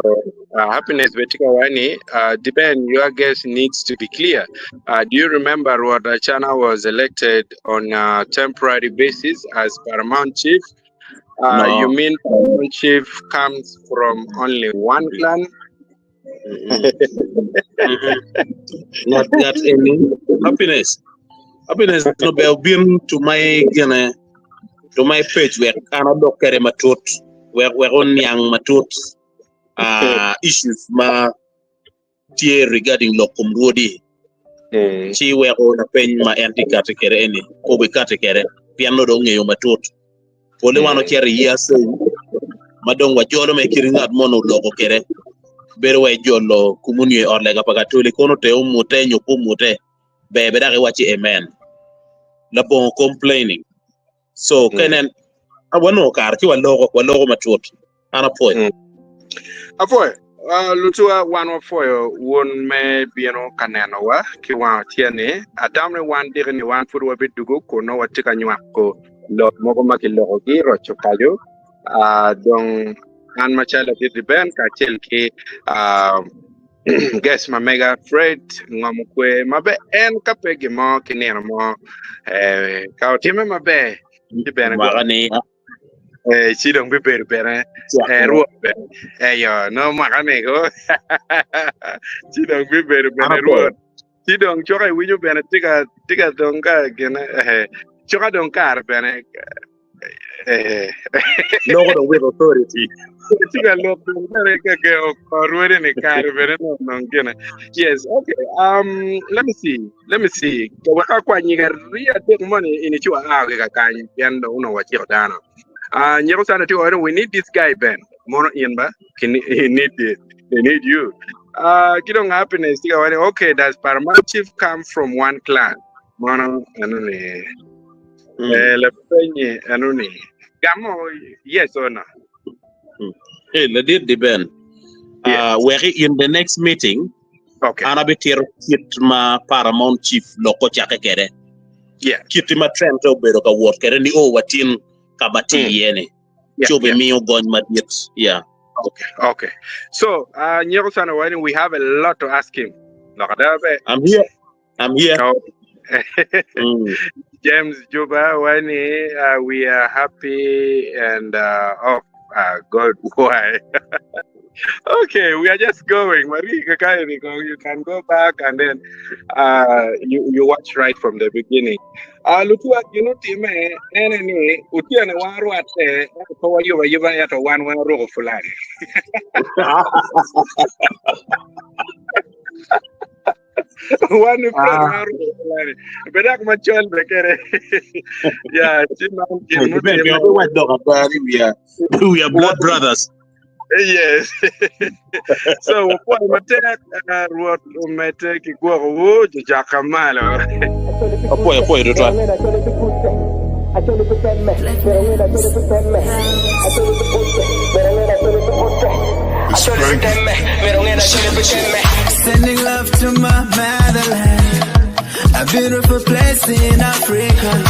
happiness bene tye ka waco ni depend your guest needs to be clear. Do you remember Rwot Acana was elected on a temporary basis as paramount chief? No. You mean paramount chief comes from only one clan? Not that any happiness. Happiness no be obin to my gene to my page wek an adok kede matut wek wek oniang matut issues ma tye regarding lok kom rwodi ci weko lapeny ma en tye kati kede eni kobo ikati kede pien nongo dong ongeyo matut. Pole wan ocito i year saying ma dong wajolo me kit ngat mono oloko kwede bedo wa ijolo komunio i ot lega pa Katoli kono te omute nyo pe omute ber bene dok iwacci amen labongo complaining. So ka inen wanongo kare ci waloko waloko matut. An apwoyo. Apwoyo. Lutuwa wan wapwoyo wun me bino ka nenowa ki wang otyeni. Atamo ni wan diki ni wan pud wabidugo kun nongo watye ka nywako lok mogo ma kilokogi roco paco. Dong an macalo ladit Ben kacel ki guest ma mega Fred ngomo kwer maber en ka pe gin mo ki nino mo ka otimme maber ci bene Mwaka ni ci dong bibedo bene rwot bene eyo no mwaka ni ko ci dong bibedo bene rwot ci dong coka iwinyo bene tika tika dong ka gine coka dong kare bene Loko dong with authority. Tika lok dong bene ka gengo rwede ni kare bene no nong gine. Yes, okay. Let me see. Let me see. Wek akwa nyig ariyo adek moni ini ci wa a ki kakany pien dong onongo waciko dano. Nyeko sana tye waco we need this guy Ben. Mono in ba? He need it. They need you. Ki dong happiness tye ka waco okay, does Paramount Chief come from one clan? Mono eno ni. Lapenye eno ni. Gamo yes or no? Hey, ladit di Ben. Weki in the next meeting, Okay. An abitito kit ma Paramount Chief lok ocakke kwede. Yeah. Kit ma Trent obedo ka wot kwede ni o watin ka ma tye iye ni. Yeah, Ci obimiyo gony madit. Yeah. Okay. Okay. So, Nyeko Sana Wani, we have a lot to ask him. Lok ada be. I'm here. I'm here. Oh. James Juba Wani, we are happy and oh, God, why? Okay, we are just going. Marie, you can go back and then you watch right from the beginning. Lutua gino time ene ni utiene wan rwate ko wayuba yuba eto wan wan ruko fulani. Wan ni friend Ah. ma ruko be dak macol be kede. Ya, ci man gin Be mutimme. be wac lok ada ni we are blood brothers. Yes. So wapwoyo matek Rwot omedde ki gwokowu jo jaka malo. Apwoyo apwoyo tutwal. Sending love to my motherland, a beautiful place in Africa.